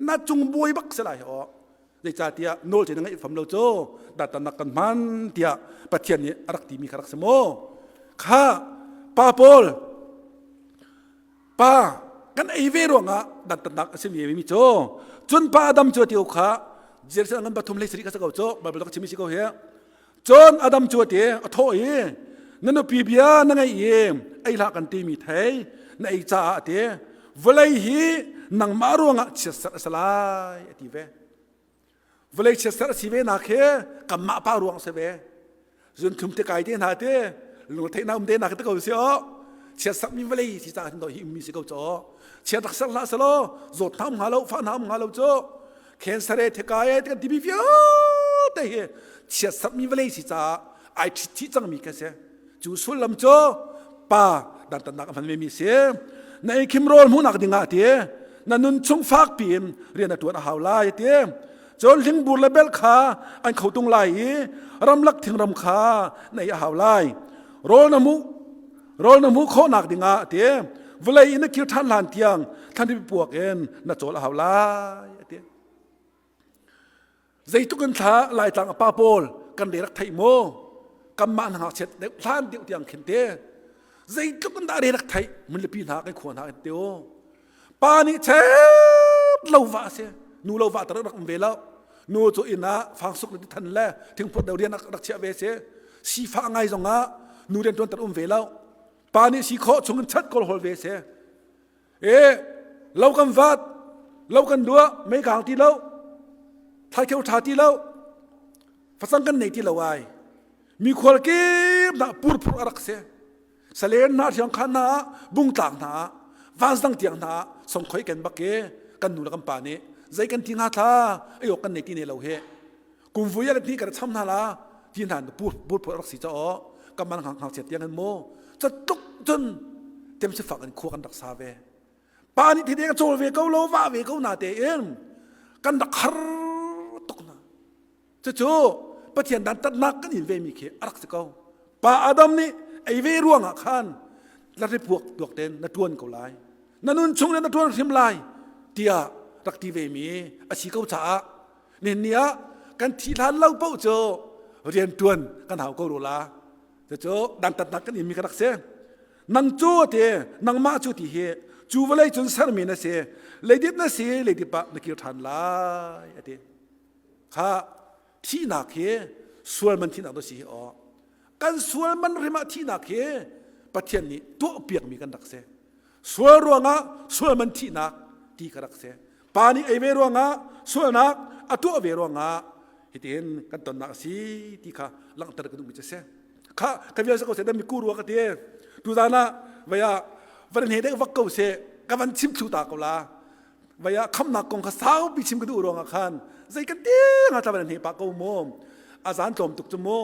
na cung buai bak si lai aw zeicahtiah nawl ce na ngeih fam lo cu datanak kan hman tiah Pathian nih a rak timi kha rak si mu kha pa pawl pa kan ei ve ruangah dantatnak a si mi cu cun pa Adam cu tiu kha Jerusalem ngan pathum hlei sari kha sa ko cu Bible ka chimi si ko hi Cun Adam cu a ti, a thawh i, na nupi bia na ngaih i ei hlah kan timi thei na ei caah a ti, vawlei hi nangmah ruangah chiatserh a si lai a ti ve. Vawlei chiatserh a si ve nak hi kanmah pa ruang si ve. Zunthlum te kai te hna te lungtheihnak um te nak te ko si aw. Chiatserh mi vawlei si caah hin hi ummi si ko caw. Chiat rak ser hlah selaw zawt hna um hnga lo, fah hna um hnga lo cu. Cancer e theka e kan timi vialte hi chiatsakmi vawlei si caah ai ṭhit chih cangmi ka si. Cu sullam cu pa dantatnak a hman vemi si. Na ei khim rawl hmuhnak dingah ti na nun chung fak piin rian a ṭuan a hau lai ti. Cun hlingbur le belh kha an kho tung lai i ramlak thingram kha na ei a hau lai. Rawl na hmuh rawl na hmuh khawhnak dingah a ti. Vawlei in na kir ṭhan hlan tiang thlanri puak in na cawl a hau lai a ti. Zeitluk in thla Laitlang a pa pawl kan re rak theih maw? Kanmah hna ngakchiat deuh hlan deuh tiang khin te. Zeitluk in dah re rak theih munlipi hna kan khua hna kan te o. Pa nih chet lo va a si. Nu lo va tar rak um ve lo. Nu cu inn ah fangsuk le than le thingphut deuh rian rak chiah ve si. Sifah ngai zong ah nu rian tuan tar um ve lo. Pa nih si khawh chung in chat kawl hol ve si. E lo kan vat, lo kan duah, mei kaang ti lo, thlaikheu ṭha ti lo, facang kan nei ti lo ai. Mi khual kip na purphur a rak si. Salen hna hriang khan hna ah, bungtlang hna ah, vansdang tiang hna ah songkhoi ken bak ke kan nu le kan pa nih zei kan ti hnga thla ei awk kan nei ti ne lo he. Kum vui a ni kan cham hna la ti hna pur pur phur rak si cha o kan man hang hang chiat tiang in mu catluk cun tem si fak in khua kan rak sa ve pa nih thideng chawl ve ko lo va ve ko na te in kan rak har tuk na cucu pathian dan tatnak kan in ve mi khi a rak si ko pa adam nih ei ve ruangah khan la ri puak tuak ten na tuan ko lai na nun chung na tuan hrim lai tiah rak ti ve mi a si ko caah Nihin ni ah kan thih hlan lo paoh cu rian ṭuan kan hau ko rua la. Cucu dantatnak kan inmi ka rak si. Nang cu ti, nangmah cu ti hi cu vawlei cun sermi na si, leidip na si, leidip ah na kir ṭhan lai a ti. Kha thihnak hi sual man thihnak to si hi aw. Kan sual man rim ah thihnak hi Pathian nih tuahpiakmi kan rak si. Sual ruangah sual man thihnak ti ka rak si. Pa nih ei ve ruangah sualnak a tuah ve ruangah hitihin kan tonnak a si ti kha langhter ka duhmi cu a si. Kha ka vial ko seh mi ku rua ka ti. Tuzan ah vaya van hne dek vak ko seh ka van chim thlu ta ko la. Vaya khamnak kong kha saupi chim ka duh ruangah khan zei kan ti nga ta van hne pa ko mu. A zan tlawm tuk cu mu.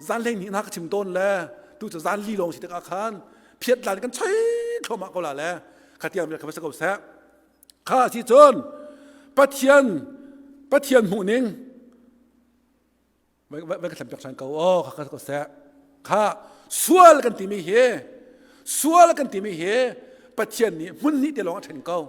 Zan hlei hnih na ka chim tawn le tu cu zan li lawng si tikah khan phiat lan kan choi thluahmah ko la le kha tiang kha va si ko seh kha si cun pathian pathian hmuh ning vai ka thlam piak ṭhan ko aw kha ka seh kha sual kan timi hi sual kan timi hi pathian nih hmun hnih te lawng a ṭhen ko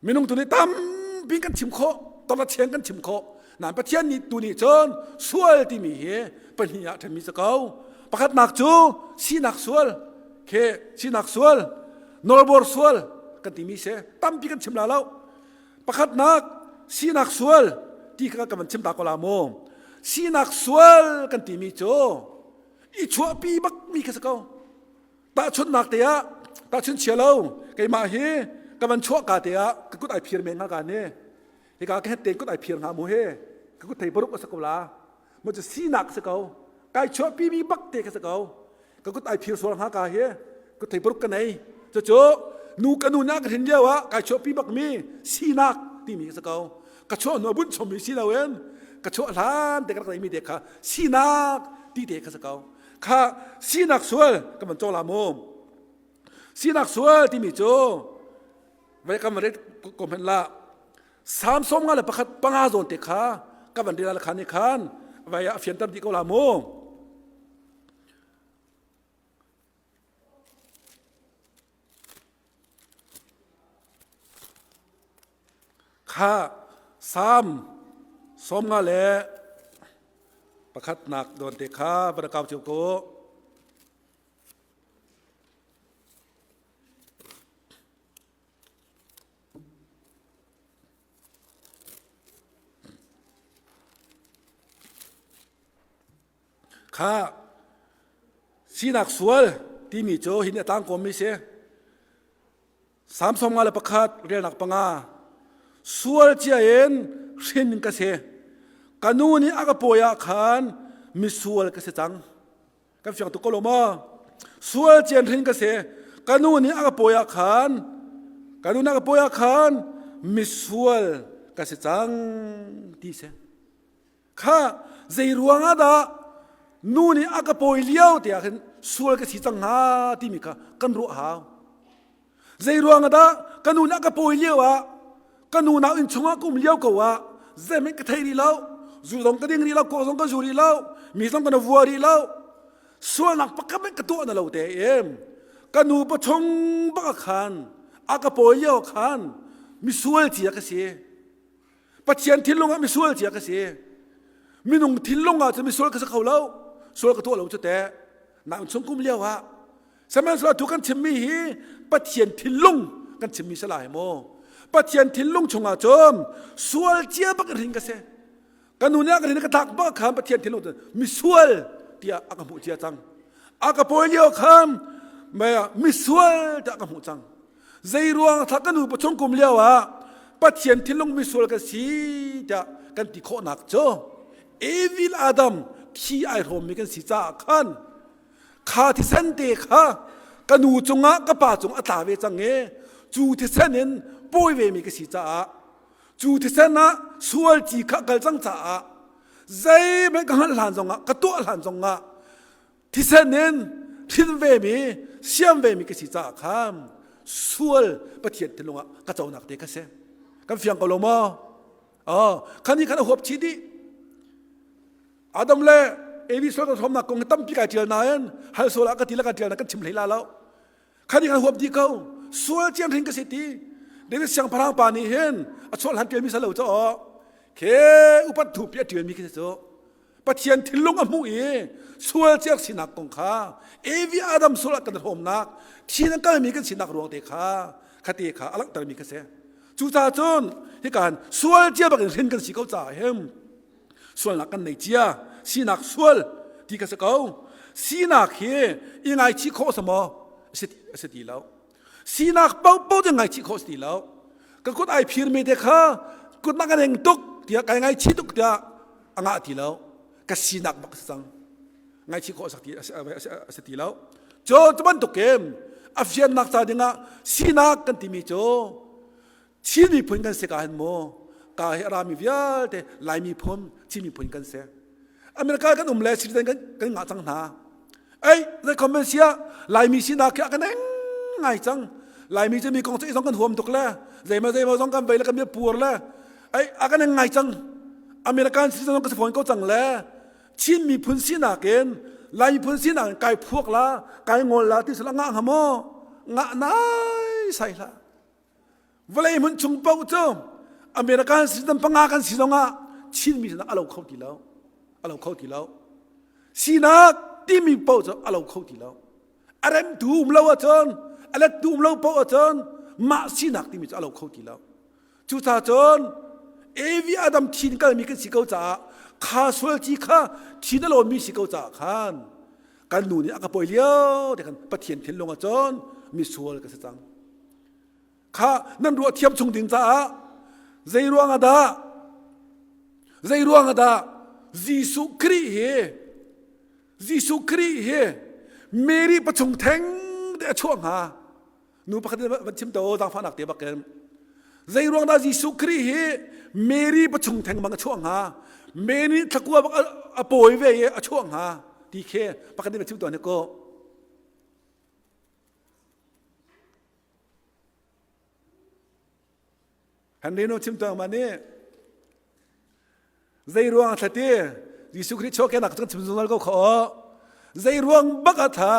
Minung tu nih tampi kan chim khawh, tawlacheng kan chim khawh. Nain Pathian nih tu nih cun sual timi hi pahnih ah ṭhenmi si ko. Pakhatnak cu sinak sual, khi sinak sual, nawlbor sual kan timi si. Tampi kan chim la lo. Pakhatnak sinak sual ti kha kan van chim ta ko la mu. Sinak sual kan timi cu i chuahpi bakmi kha si ko. Tahchunhnak te ah tahchun chia lo keimah hi ka van chuah ka te ah ka kut ai phir men hnga ka ni hika ka het te kut ai phir hnga mu he ka kut thei baruk a si ko la mu cu sinak si ko kai chuah pi mi bak te ka si ko ka kut ai phir sual hnga ka hi kut thei baruk ka nei cucu nu ka nu na ka hrin lio ah kai chuah pi bak mi sinak timi ka si ko ka chuah hnu bunh chom mi si lo in ka chuah hlan te ka rak mi te kha sinak ti te ka si ko Kha sinak sual kan van cawk la mu. Sinak sual timi cu vai kan van ret ko hmanh la Sam 51 panga zawn te kha ka van rel la khan ni khan vai a fianter dih ko la mu. Kha Salm 51 le pakhatnak dawn te kha va rak kau cio ko. Kha sinak sual timi cu hi nih a tlangkawmmi si. Salm 51 relnak panga sual cia in hrin ka si ka nu nih a ka pawi ah khan misual ka si cang kan fiang tuk ko lo maw sual cian hrin ka si ka nu nih a ka pawi ah khan ka nu nih a ka pawi ah khan misual ka si cang ti si kha zei ruang ah dah nu nih a ka pawi lio te ah khin sual ka si cang hnga timi kha kan ruah hau zei ruang ah dah ka nu nih a ka pawi lio ah ka nu nau inn chungah ka um lio ko ah. Zeihmanh ka thei rih lo. Zu zong ka ding rih lo, kaw zong ka zu rih lo, mi zong ka na vua rih lo. Sualnak pakhat hmanh ka tuah na lo te em. Ka nu pachung bak khan a ka pawi lio khan misual cia ka si. Pathian thinlung ah misual cia ka si. Minung thinlung ah cun misual ka si kho lo. Sual ka tuah lo cu teh. Nain chung kum lio ah Sihmanhsehlaw tu kan chimmi hi Pathian thinlung kan chimmi si lai maw? Pathian thinlung chungah cun sual cia bak in hrin ka si. Ka nu nih a ka hrin ka tlak bak khan Pathian thinlung cun misual tiah a ka hmuh cia cang. A ka pawi lio khan misual tiah a ka hmuh cang. Zei ruang thla ka nu pachung kum lio ah Pathian thinlung misual ka si tiah kan ti khawhnak cu Evil Adam thi ai hrawmmi kan si caah khan kha thisen te kha ka nu cungah ka pa cung a tla ve cang i cu thisen in pawi ve mi ka si caah cu thisen ah sual ci kha kal cang caah zeihmanh ka hngalh hlan zongah ka tuah hlan zongah thisen in hrin ve mi siam ve mi ka si caah khan sual Pathian thinlung ah ka conak te kha si kan fiang ko lo maw? Oh, khan hi khan a huap chih dih Adam le Evi sual kan hrawmnak kong tampi kai ṭial nain hal sual ah ka ti le ka ṭial na kan chim hlei la lo. Khani kan huap dih ko. Sual cian hring ka si ti. David siangpahrang pa nih hin a chuah hlan ṭialmi sa lo cu aw. Khe upat thu pi a ṭialmi khi cu. Pathian thinlung a hmuh i sual ciar sinak kong kha Evi Adam sual ah kan hrawmnak thi nan kalmi kan sinak ruang te kha khate kha a langhtermi kha si. Cucaah cun hikan sual cia bak in hrin kan si ko caah hin sualnak kan nei cia sinak sual ti ka si ko sinak hi i ngaichih khawh sa maw a si ti lo sinak paohpaoh cu ngaichih khawh si ti lo ka kut ai phir mi te kha kut na ka neng tuk tiah kai ngaichih tuk tiah a ngah ti lo ka sinak bak si cang ngaichih khawh a si ti lo cu cu bantukin a fiannak ca dingah sinak kan timi cu Chin miphun kan si ka hin mu ka hi a rami vialte Lai miphun Chin miphun kan si America kan um le citizen kan kan ngah cang hna ei zei comment sia Laimi sinak khi a kan eng ngai cang Laimi cu mi kong cu zong kan huam tuk le zeima zeima zong kan vei le kan bia pur le ei a kan eng ngai cang American citizen zong ka si fawn ko cang le Chin miphun sinak in Lai miphun sinak in kai phuak la kai ngol la ti sala ngah hnga maw ngah nai sai hlah Vawlei hmun chung paoh cu American citizen panga kan si zongah Chinmi sinak a lo kho ti lo. A lo kho ti lo. Sinak timi paoh cu a lo kho ti lo. A remtu um lo ahcun, a lettu um lo paoh ahcun mah sinak timi cu a lo kho ti lo. Cucaah cun Evi Adam thin kalmi kan si ko caah kha sual ci kha thin a lawmmi si ko caah khan kan nu nih a ka poi lio te khan Pathian thinlung ahcun misual ka si cang. Kha nan ruah thiam chung ding caah zei ruang ah dah zei ruang ah dah Jesuh Khrih hi Jesuh Khrih hi Mary pachung theng te a chuah hnga nu pakhat in van chim to zaangfahnak te bak in zei ruang dah Jesuh Khrih hi Mary pachung theng bang a chuah hnga Mary thlakua bak a pawi ve i a chuah hnga ti khi pakhat in van chim to ne ko Henry nu chim tuang ma nih zei ruang thlati Jesuh Khrih chuahkenak cu kan chim zungzal ko kho zei ruang bak ah tha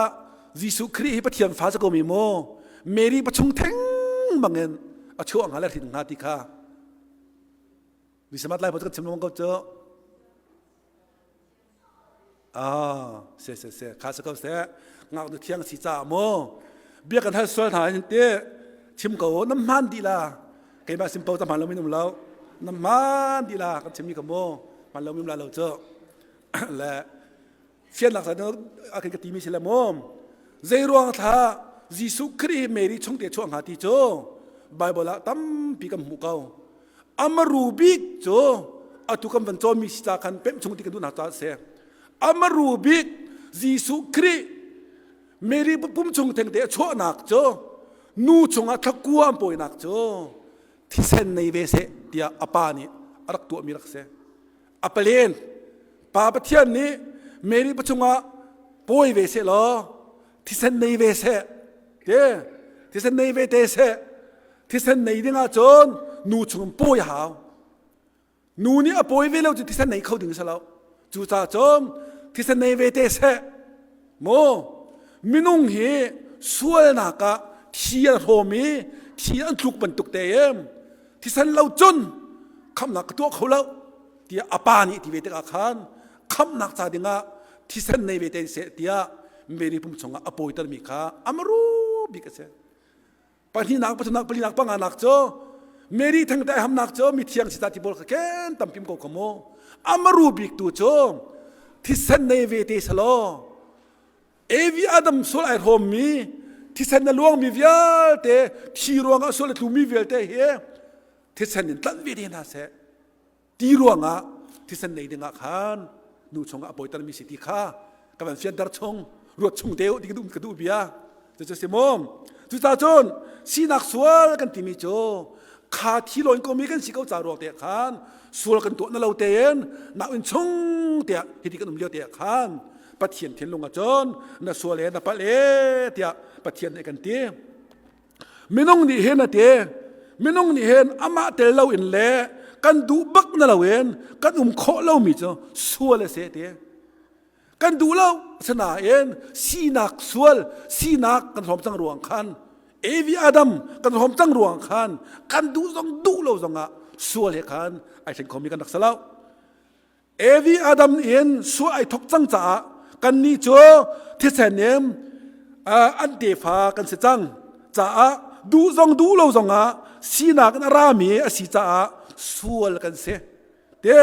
Jesuh Khrih hi Pathian fa cu ko mi mu Mary pachung theng bangin a chuah hnga le hrin hnga ti kha Bisamat lai pa cu kan chim lengmang ko cu Ah, se se se kha se ko se ngak nu thiang si ca mu bia kan hal sual hna hin te chim ko nam hman di la keimah sim po ta hman lo min um lo nam hman di la kan chim mi ka mu hman lo min la lo cu le fiannak sa a kan ka ti mi si le mu zei ruang thla Jesuh Khrih Mary chung te chuah hnga ti cu Bible ah tampi kan hmuh ko Amaru bik cu atu kan van cawnmi si ca khan pemh chung ti kan duhnak caah a si. Amaru bik Jesuh Khrih Mary pum chung thengte a chuahnak cu nu chungah thlakua an pawinak cu thisen nei ve seh tiah a pa nih a rak tuahmi rak si. A palen pa Pathian nih Mary pachungah pawi ve seh law thisen nei ve seh te thisen nei ve te seh thisen nei ding ahcun nu chung pawi a hau. Nu nih a pawi ve lo cu thisen nei kho ding si lo. Cucaah cun thisen nei ve te seh. Mu minung hi sualnak ah thi an hrawm i thi an tluk bantuk te in thisen lo cun khamnak ka tuah kho lo tiah a pa nih ti ve tikah khan khamnak ca dingah thisen nei ve te seh tiah Mary pum chungah a pawitermi kha amaru bik a si. Pahnihnak, pathumnak, palinak, panganak cu Mary thengte hamnak cu mithiang sita ti pawl kha ken tampim ko kha mu. Amaru bik tu cu thisen nei ve te selaw Evi Adam sual ai hrawmmi thisen na luangmi vialte thi ruangah sual a tlumi vialte hi thisen in tlanh ve te hna seh. Ti ruangah thisen nei dingah khan nu chungah a pawitermi si ti kha ka van fianter chung ruat chung te ti ka duh ka duh bia cucu si mu cucaah cun sinak sual kan timi cu kha thi lawn komi kan si ko ca ruang te khan sual kan tuah na lo tein nak in chung tiah hiti kan um lio te khan Pathian thinlung ah cun na sual e na palh e tiah Pathian nih kan ti Minung nih hin a ti. Minung nih hin amah tel loin le kan duh bak na loin kan um khawh lomi cu sual a si ti. Kan duh lo sinain sinak sual sinak kan hrawm cang ruang khan Evi Adam kan hrawm cang ruang khan kan duh zong duh lo zongah sual he khan ai thleng khomi kan rak si lo. Evi Adam in sual ai thok cang caah kannih cu thisen in an tefa kan si cang caah duh zong duh lo zongah sinak in a rami a si caah sual kan si. Te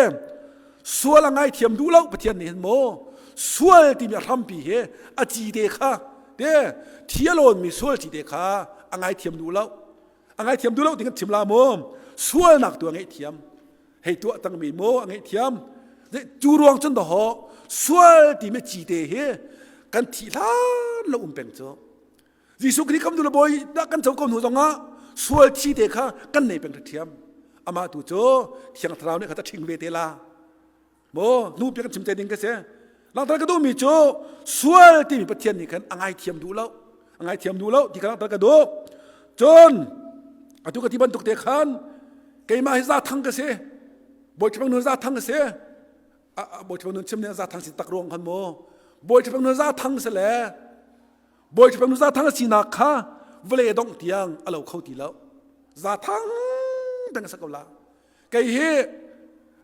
sual a ngaithiam duh lo Pathian nih hin maw sual timi a hrampi hi a ci te kha te thi a lawnmi sual ci te kha a ngaithiam duh lo a ngaithiam duh lo ti kan chim la mu sualnak tu a ngaihthiam hei tuah tangmi maw a ngaihthiam cu ruang cun dahaw sual timi cite hi kan thih hlan lo um peng cu Jesuh Khrih kam du le bawi dah kan co ko hnu zongah sual thi te kha kan nei peng thiam amah tu cu thiang thlarau nih kha ta ṭhing ve te la maw nu piak kan chim te ding ka si langhter ka duhmi cu sual timi Pathian nih khan a ngaithiam duh lo a ngaithiam duh lo ti kha langhter ka duh cun atu ka ti bantuk te khan keimah hi za thang ka si bawi ṭhapang nun za thang ka si bawi ṭhapang nun chim nih za thang si tak ruang khan maw bawi ṭhapang nun za thang si le bawi ṭhapang nun za thang a sinak kha vawlei dongh tiang a lo kho ti lo za thang dang sa ko la Kei hi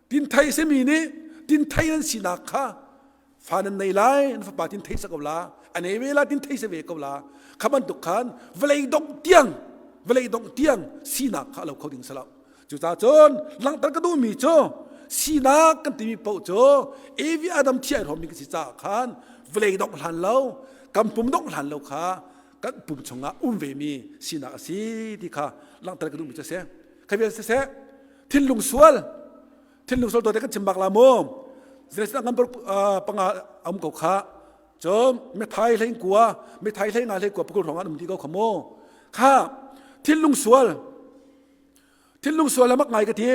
tinthei simi nih tinthei nan sinak kha fa nan nei lai nan fapa tinthei sa ko la a nei ve la tinthei sa ve ko la kha bantuk khan vawlei dongh tiang vawlei dongh tiang sinak kha a lo kho ding si lo cucaah cun langhter ka duhmi cu sinak kan timi paoh cu Evi Adam thi ai hrawmmi kan si caah khan vawlei dongh hlan lo kan pum dongh hlan lo kha kan pum chungah um vemi sinak a si ti kha langhter ka duhmi cu a si. Khavial siseh thinlung sual thinlung sual to te kan chim bak la mu zeicah kan panga am ko kha cun mithai hlei kua mithai hlei nga hlei kua pakul hrawng an um ti ko kha mu kha thinlung sual thinlung sual amak ngai ka ti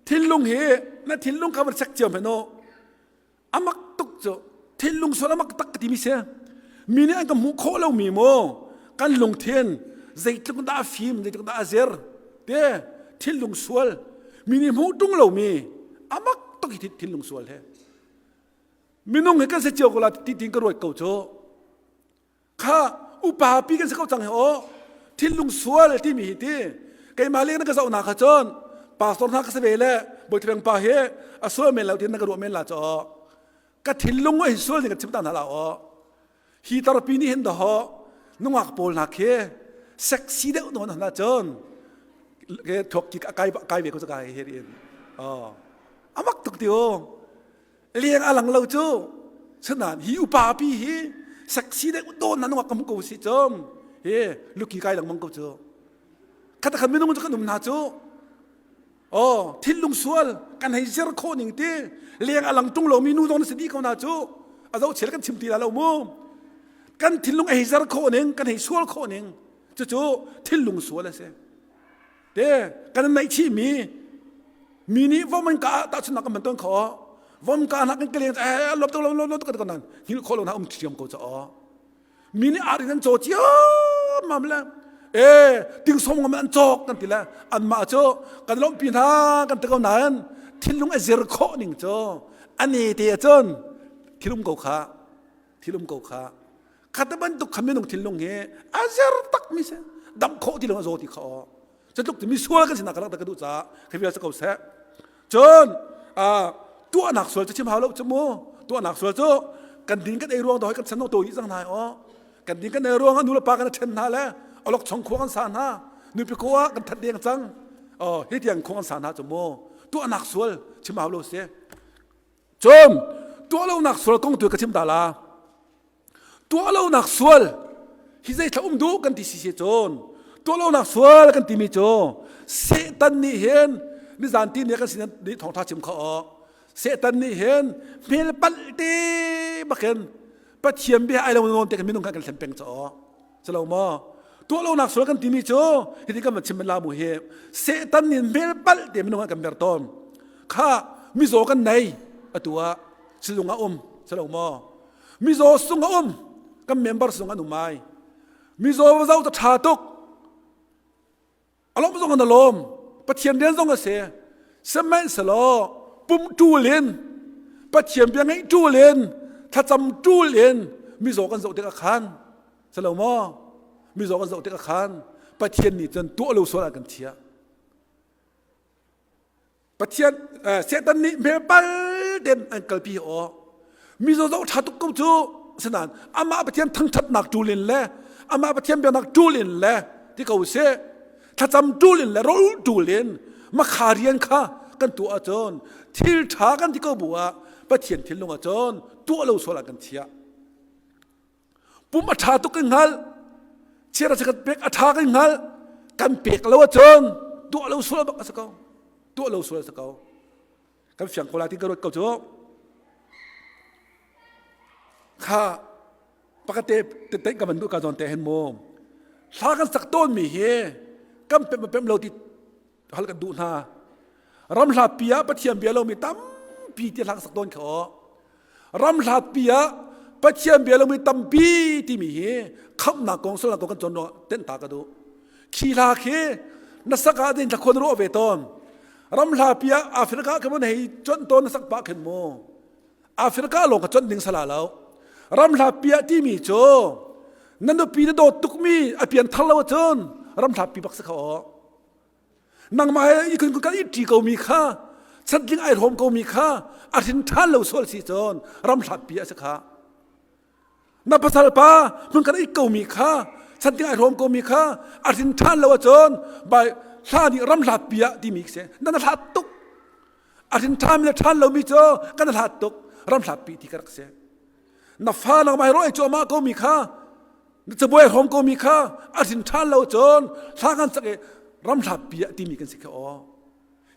thinlung hi na thinlung kha van sek ciam heno amak tuk cu thinlung sual amak tak ka timi si mi nih an ka hmuh khawh lomi maw kan lungthin zeitluk dah a fim zeitluk dah a zir te thinlung sual mi nih hmuh tung lomi amak tuk hi thinlung sual he minung hi kan si cio ko la ti tin ka ruat ko cu Kha upa pi kan si ko cang hi aw thinlung sual timi hi ti keimah leng na ka zoh na kha cun pastor hna ka si ve le bawi pa hi a sual men lo tin na ka ruah men la chaw ka thinlung hi sual ning ka chim ta hna la aw hi tarpi nih hin daho nungak pawl hna khi sexy deuh nawn hna cun ke thuak ki kai kai ve ko ka hi in oh amak tuk ti o leng a lang lo cu sanan hi upa pi hi sexy deuh dawn na nungak ka hmu ko si cum hi luki kai lengmang ko cu khat khat minung cu kan um hna cu oh thinlung sual kan hei zir khawh ning ti leng a lang tung lomi nu zong na si dih ko na cu a zo chel kan chim ti la lo mu kan thinlung a hei zar khawh ning kan hei sual khawh ning cucu thinlung sual a si Te kan naih chih mi mi nih vom an ka tahchunhnak kan man ton kho vom ka nak kan keleng eh lop tuk lop lop tuk kan nan hil kho lo na um thiam ko cha mi nih ar in an caw ciam mam le e ting som ngam an cawk kan ti le an mah cu kan lomh pi hna kan ti ko nain. thinlung a zir khawh ning cu ane te ahcun thil um ko kha thil um ko kha khata bantuk kha minung thinlung hi a zer tak mi si dam khawh ti lo a zaw ti kha aw cutluk ti misual kan sinak ka langhter ka duh caah khi vial si ko seh cun tuahnak sual cu chim hau lo cu mu tuahnak sual cu kan din kan ei ruang do kan chan to dih cang hna aw kan din kan ei ruang ah nu le pa kan ṭhen hna le alok chong khua kan sa hna nupi ko ah kan that deng cang oh hi tiang khua kan sa hna cu mu tuahnak sual chim hau lo si cun tuah lonak sual kong tu ka chim ta la tuah lonak sual hi zeithla um duh kan ti si si cun tuah lonak sual kan timi cu Satan nih hin nizan ti nih kan sin nih thawngtha chim kho awk Satan nih hin hmel palh te bakin Pathian bia ai lo nawn te kan minung kan kan thlen peng cho chalo maw tuah lonak sual kan timi cu hitin kan van chim la mu hi Satan nih hmel palh te minung kan ber tawn kha mizaw kan nei atu ah silung a um chalo maw mizaw sung a um kan member sung an um ai mizaw zo ta tha tuk alom zong an alom pathian rian zong a si sihmanhsehlaw pum ṭul in pathian bia ngeih ṭul in thlacam ṭul in mizaw kan zoh tikah khan silo maw mizaw kan zoh tikah khan pathian nih cun tuah lo sual ah kan chiah Pathian Satan nih hmelpal ten an kalpi aw mizaw zoh ṭha tuk ko cu asinain amah Pathian thangṭhatnak ṭul in le amah Pathian biaknak ṭul in le ti ko sih thlacam ṭul in le rawl ṭul in makha rian kha kan tuah ahcun thil ṭha kan ti ko bu ah Pathian thinlung ahcun tuah lo sual ah kan chiah pum a ṭha tuk kan hngalh chiat a kan pek a ṭha kan hngalh kan pek lo ahcun tuah lo sual bak a si ko tuah lo sual a si ko kan fiang ko lai ti ka ruat ko cu kha pakate te ka van duh ka zawn te hen mu hla kan sak tawn mi hi kan pem pem lo ti hal kan duh hna ram hla pi ah pathian bia lomi tampi ti hla kan sak tawn kha aw ram hlatpi ah Pathian bia lomi tampi timi hi khamhnak kong sualnak kong kan cawn ruangah tenh ta ka duh. Khi hla khi na sak ah din thlakhua na ruah ve tawn. Ram hlapi ah Africa khin maw na hei cuanh tawn na sak pah khin mu. Africa lawng ka cuanh ding sala lo. Ram hlapi ah timi cu na nupi na dawt tukmi a pian thar lo ahcun ram hlapi bak si kho aw. Nangmah he i kan i ṭi komi kha chatling ai hrawm komi kha a hrin ṭhan lo sual si cun ram hlatpi a si kha. Na pasal pa hmun kan i komi kha chatling ai hrawm komi kha a hrin ṭhan lo ahcun bai hla nih ram hlatpi ah timi si. Na na hlat tuk. A hrin ṭhan le ṭhan lomi cu kan hlat tuk. Ram hlatpi ti ka rak si. Na fa nangmah he ro ei cuahmah komi kha Na cabuai hrawm komi kha a hrin ṭhan lo cun hla kan sak i ram hlatpi ah timi kan si kha aw.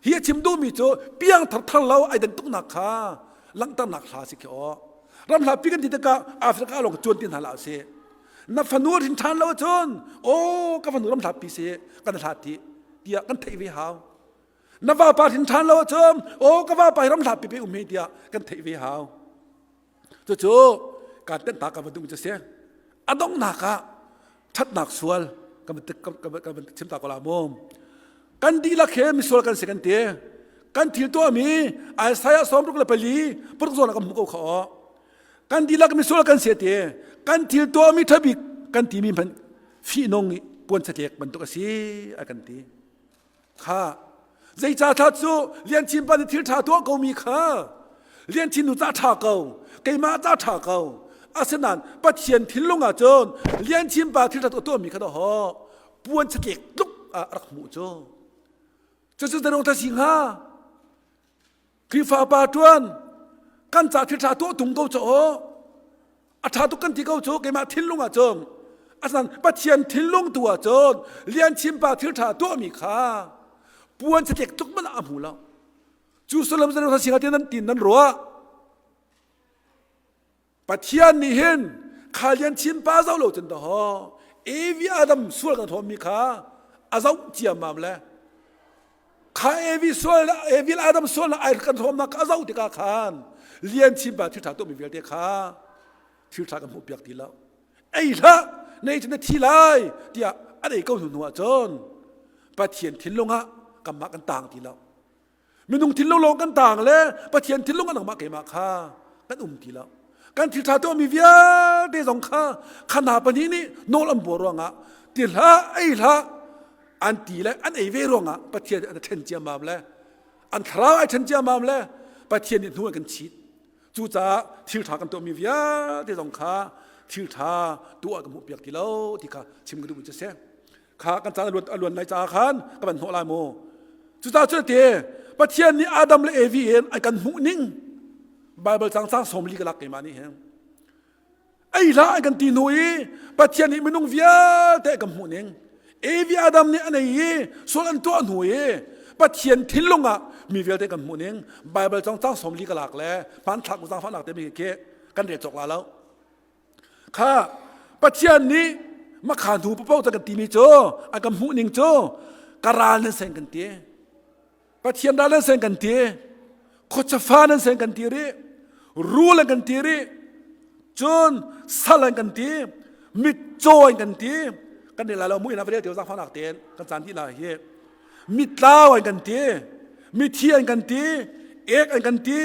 Hi a chim duhmi cu piang thar thar lo ai dan tuknak kha langhternak hla si khi aw. Ram hlatpi kan ti tikah Africa lawng cuan ti hna hlah usih. Na fanu a hrin ṭhan lo cun aw ka fanu ram hlatpi si kan hlat ti tiah kan theih ve hau. Na vapa hrin ṭhan lo cun aw ka vapa hi ram hlatpi pe um hi tiah kan theih ve hau. Cucu kaan tenh ta ka va duh cu si. A donghnak ah ṭhatnak sual ka van chim ta ko la mu. Kan dihlak he misual kan si kan ti. Kan thil tuahmi Isaiah 64 paruk zawn ah kan hmuh ko kha aw. Kan dihlak misual kan si ti. Kan thil tuahmi ṭhabik kan timi hmanh fihnung i puan chatlek bantuk a si a kan ti. Kha zeicah thla cu Lian Chin pa nih thil ṭha tuah komi kha Lian Chin nu ca ṭha ko keimah ca ṭha ko asinain Pathian thinlung ah cun Lian Chin pa thil ṭha tuahmi kha dawh puan chatlek tluk ah rak hmuh cu cucu zarung tha si hnga Khrihfa pa ṭuan kan ca thil ṭha tuah tung ko cu aw a ṭha tuk kan ti ko cu keimah thinlung ah cun asinain Pathian thinlung tu ah cun Lian Chin pa thil ṭha tuahmi kha puan chatlek tluk hmanh ah a hmu lo cu sullam zarung tha si hnga ti nan tin nan ruah Pathian nih hin kha lian chin pa zoh lo cun dahaw Evi Adam sual kan thawmmi kha a zoh ciammam le kha Evi sual Evi Adam sual ai kan thawmnak kha a zoh tikah khan lian chin pa thil ṭha tuahmi vialte kha thil ṭha kan hmuh piak ti lo ei hlah nei cu na thi lai tiah an ei ko hnu hnu ah cun Pathian thinlung ah kanmah kan tang ti lo. Minung thinlung lawng kan taang le Pathian thinlung nangmah keimah kha kan um ti lo. Kan thil ṭha tuahmi vialte zong kha kha hna pahnih nih nawl an buar ruangah ti hlah ei hlah an ti le an ei ve ruangah Pathian nih an ṭhen ciammam le an thlarau ai ṭhen ciammam le Pathian nih hnu an kan chit. Cucaah thil ṭha kan tuahmi vialte zong kha thil ṭha tuah kan hmuhpiak ti lo ti kha chim ka duhmi cu a si. Kha kan caan a luan lai caah khan ka van hnawh lai mu. Cucaah cu te Pathian nih Adam le Evi in an kan hmuh ning Bible cang cang 40 ka lak keimah nih hin. Ei hlah an kan ti hnu i Pathian nih minung vialte kan hmuh ning. Evi Adam nih an ei i sual an tuah hnu i Pathian thinlung ah mi vialte kan hmuh ning Bible cang cang 40 ka lak le hmanthlak zaangfahnak te mi khi kan rel cawk la lo. Kha Pathian nih makha hnu paoh kan timi cu an kan hmuh ning cu ka ral nan sen kan ti. Pathian ral nan sen kan ti. Khuachafa nan sen kan ti rih. Rul an kan ti rih. Cun sal an kan ti. Mitcaw an kan ti. Kan rel lai lo mu ina va rel teo zaangfahnak tein kan caan dih lai hi. Mitlau an kan ti. Mithi an kan ti. Ek an kan ti.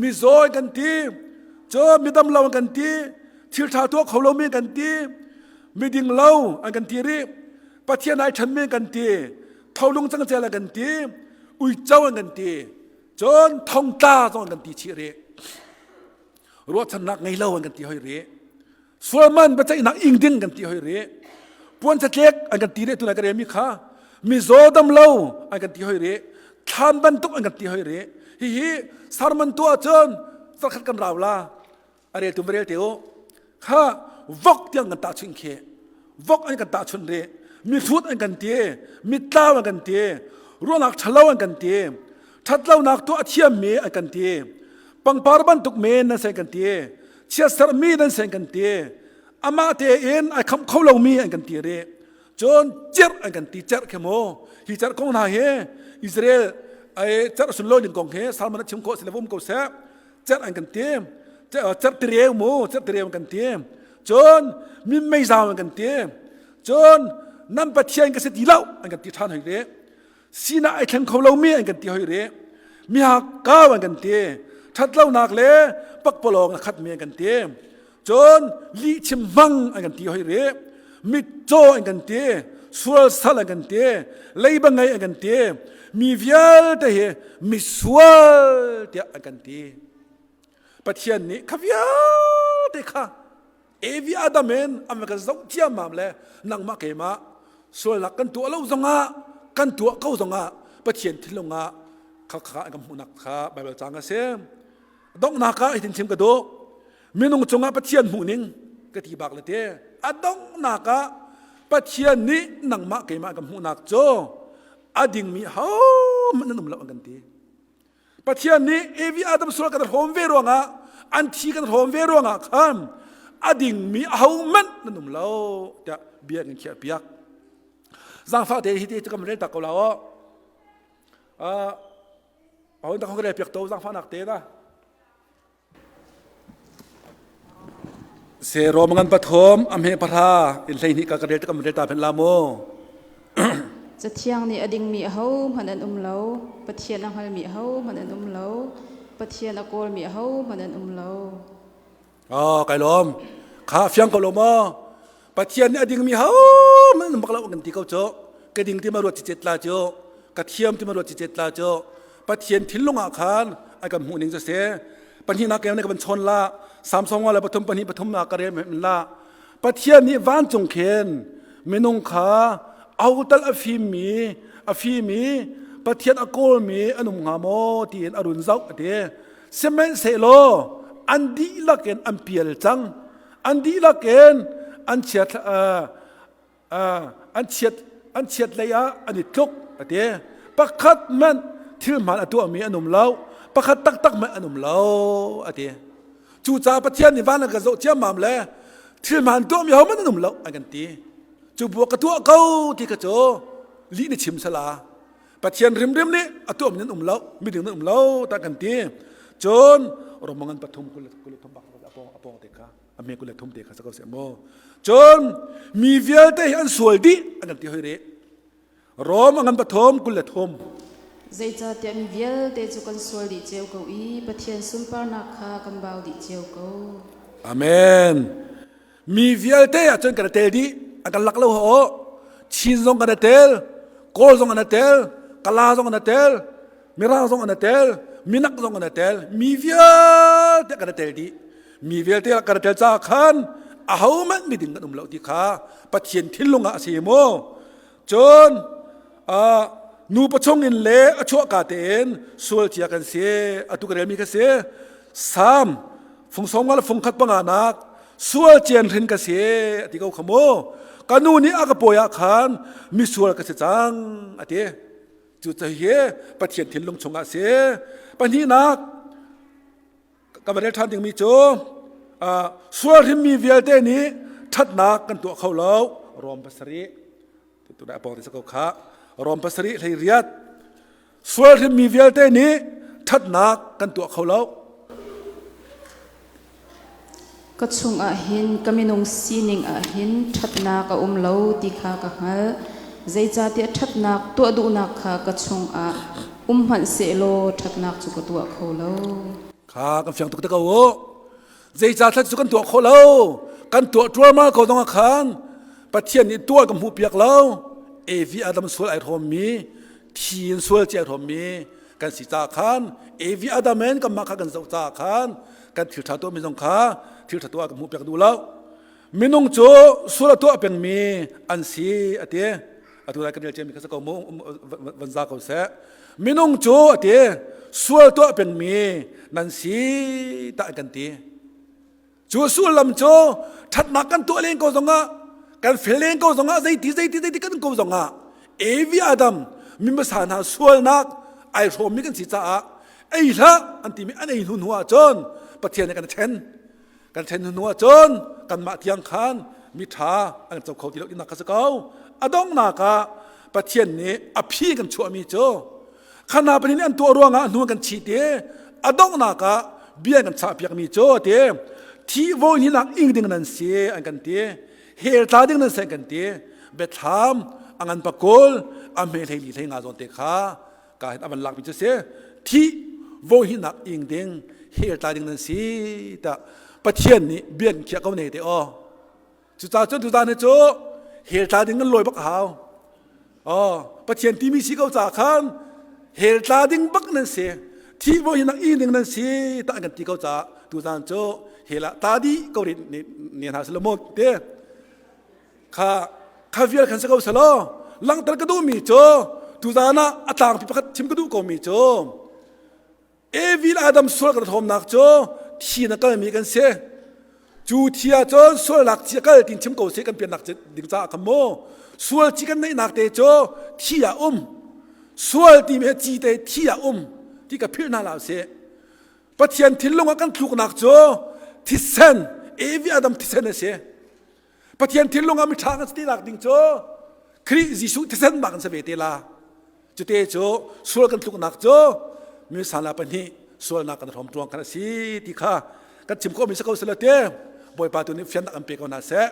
Mizaw an kan ti. Cun midam lo an kan ti. Thil ṭha tuah kho lomi an kan ti. Miding lo an kan ti rih. Pathian ai ṭhenmi an kan ti. Tholung cangcel an kan ti. Uico an kan ti. Cun thongtla zong an kan ti chih rih. Ruahchannak ngei lo an kan ti hoi rih. Sualman biaceihnak ing ding kan ti hoi rih. Puan catlek an kan ti rih tunai ka relmi kha. Mizaw dam lo an kan ti hoi rih. Thlan bantuk an kan ti hoi rih. Hihi sermon tuah cun zarkhat kan rau la. A rel tu rel te u. Kha vok tiang kan tahchunh khi. Vok an kan tahchunh rih. Mihrut an kan ti. Mitlau an kan ti. Ruahnak ṭhalo an kan ti. Ṭhatlonak tuah a thiammi an kan ti. Pangpar bantuk men nan sen kan ti. Chiatserhmi nan sen kan ti. Amah tein ai khamh kho lomi an kan ti rih. Cun cerh an kan ti cerh khi mu. Hi cerh kong hna hi Israel ai cerh sunlawi ning kong hi Salman a chim khawh si le um ko seh. Cerh an kan ti. Cerh tireu mu, cerh tireu an kan ti. Cun minmei zau an kan ti. Cun nan Pathian ka si ti lo an kan ti ṭhan hoi rih. Sinah ai thleng kho lomi an kan ti hoi rih. Mihakkau an kan ti. Ṭhatlonak le pakpalawng a khatmi an kan ti. Cun lihchim hmang an kan ti hoi rih. Mitcaw an kan ti. Sual sal an kan ti. Leiba ngei an kan ti. Mi vialte hi misual tiah an kan ti. Pathian nih kha vialte kha Evi Adam in an kan zoh ciammam le nangmah keimah sualnak kan tuah lo zongah kan tuah ko zongah Pathian thinlung ah kha kha an kan hmuhnak kha Baibal cang a si. Donghnak ah hitin chim ka duh. Minung cungah Pathian hmuhning ka ti bak le te. A donghnak ah Pathian nih nangmah keimah kan hmuhnak cu a dingmi hohmanh nan um lo an kan ti. Pathian nih Evi Adam sual kan hrawm ve ruangah an thi kan hrawm ve ruangah khan a dingmi ahohmanh nan um lo tiah bia kan khiah piak. Zaangfah te hi te cu kan rel tak ko la aw. Uh, ahon tak kan rel piak to zaangfahnak te na. Se Rom ngan pathum a hme pahra in 12 ka ka rel ka rel ta phen la mu. Cathiang nih a dingmi ahohmanh an um lo, Pathian a hngalmi ahohmanh an um lo, Pathian a kawlmi ahohmanh an um lo. Oh, kai lawm. Kha fiang ko lo maw? Pathian nih a dingmi hohmanh an bak lo kan ti ko cu. Ka ding ti ma ruat cicet la cu. Ka thiam ti ma ruat cicet la cu. Pathian thinlung ah khan a kan hmuh ning cu si. Pahnihnak ke ka van chawn la. Samsung le pathum pahnih pathum na ka rel la. Pathian nih vancung khin minung kha autal a fimmi a fimi Pathian a kawlmi an um hnga maw tiin a run zoh a ti. Sihmanhsehlaw an dihlak in an pial cang. An dihlak in an chiat an chiat an chiat lei ah an i tluk a ti. Pakhat hmanh thil hmaan a tuahmi an um lo. Pakhat taktak hmanh an um lo a ti. Cucaah Pathian nih van a kan zoh ciammam le thil hmaan tuahmi hohmanh an um lo an kan ti. Cu bu ka tuah ko ti kha cu lih na chim sala. Pathian rimrim nih a tuahmi nan um lo, miding nan um lo ta kan ti. Cun Romangan pathum kul kul thum bak a pong a pong te kha a me kul thum te kha sa ko se mu. Cun mi vialte hi an sual dih an kan ti hoi rih. Rom angan pathum kul le thum. Zeicahtiah mi vialte cu kan sual dih cio ko i Pathian sunparnak kha kan bau dih cio ko. Amen. Mi vialte ah cun kan i tel dih. An kan lak lo ho. Chin zong kan i tel, Kawl zong an i tel, Kala zong an i tel, Mirang zong an i tel, Minak zong an i tel. Mi vialte kan i tel dih. Mi vialte kan i tel caah khan ahohmanh miding kan um lo ti kha Pathian thinlung ah a si mu. Cun nupa chungin le a chuahka tein sual cia kan si. Atu ka relmi ka si. Sam fung sawm nga le fung khat panga nak sual cian hrin ka si a ti ko kha mu. Ka nu nih a ka pawi ah khan misual ka si cang a ti. Cu hi Pathian thinlung chungah a si. Pahnihnak Ka va rel ṭhan dingmi cu sual hrimmi vialte nih ṭhatnak kan tuah kho lo. Rom pasarih tu dah pawng te ko kha. Rom pasarih hlei riat sual hrimmi vialte nih ṭhatnak kan tuah kho lo. Ka chungah hin ka minung sining ah hin ṭhatnak a um lo ti kha ka hngalh. Zeicahtiah ṭhatnak tuah duhnak kha ka chungah um hmanh sehlaw ṭhatnak cu ka tuah kho lo. Kha kan fiang tuk te ko u. Zeicah thlat cu kan tuah kho lo. Kan tuah ṭualmal ko zong ah khan Pathian nih tuah kan hmuh piak lo. Evi Adam sual ai hrawmmi, thi in sual ci ai hrawmmi kan si caah khan Evi Adam in kanmah kha kan zoh caah khan kan thil ṭha tuahmi zong kha thil ṭha tuah kan hmuh piak duh lo. Minung cu sual a tuah pengmi an si a ti. Atu lai kan rel ciami kha si ko mu van za ko seh. Minung cu a ti sual tuah pengmi nan si tah an kan ti. Cu sullam cu ṭhatnak kan tuah len ko zongah kan fel len ko zongah zeiti zeiti zeiti kan ko zongah Evi Adam mi hmasa hna sualnak ai hrawmmi kan si caah ei hlah an timi an ei hnu hnu ahcun Pathian nih kan ṭhen. Kan ṭhen hnu ahcun kanmah tiang khan mi ṭha an co kho ti lo tinak kha si ko. A donghnak ah Pathian nih a phi kan chuahmi cu khana pahnih nih an tuah ruangah hnu kan chih ti a donghnak ah bia kan chahpiakmi cu a ti thi vawi hinak ing ding nan si an kan ti hel tla ding nan si an kan ti biathlam a ngan pakul a hme hlei li hlei nga zawn te kha ka hin a van lakmi cu si thi vawi hinak ing ding hel tla ding nan si ta Pathian nih bia kan khiah ko ne te aw Cucaah cun tuzaan hi cu hell tla ding kan lawi bak a hau. Oh, Pathian timi si ko caah khan hell tla ding bak nan si. Thi bo hi nak i ding nan si ta kan ti ko caah tuzaan cu hell ah ta di ko ri ne hna silo mo te kha kha vial khan se ko selo langter ka duh mi cu tuzaan ah a tlangpi pakhat chim ka duh ko mi cu Evi le Adam sual kan thawmnak cu thi na kalmi kan si. Cu thi ahcun sualnak ci a kal tin chim ko seh kan piannak ding caah khan mu. Sual ci kan neihnak te cu thi ah um. Sual timi hi ci te thi ah um ti ka philh hna la sih. Pathian thinlung ah kan tluknak cu thisen Evi Adam thisen a si. Pathian thinlung ah miṭha kan si ti nak ding cu Khrih Jesuh thisen bak kan si ve te la. Cute cu sual kan tluknak cu misala pahnih sualnak kan hrawm tuang kan a si ti kha kan chim khawhmi si ko sila te Bawipa tu nih fiannak an pe ko hna seh.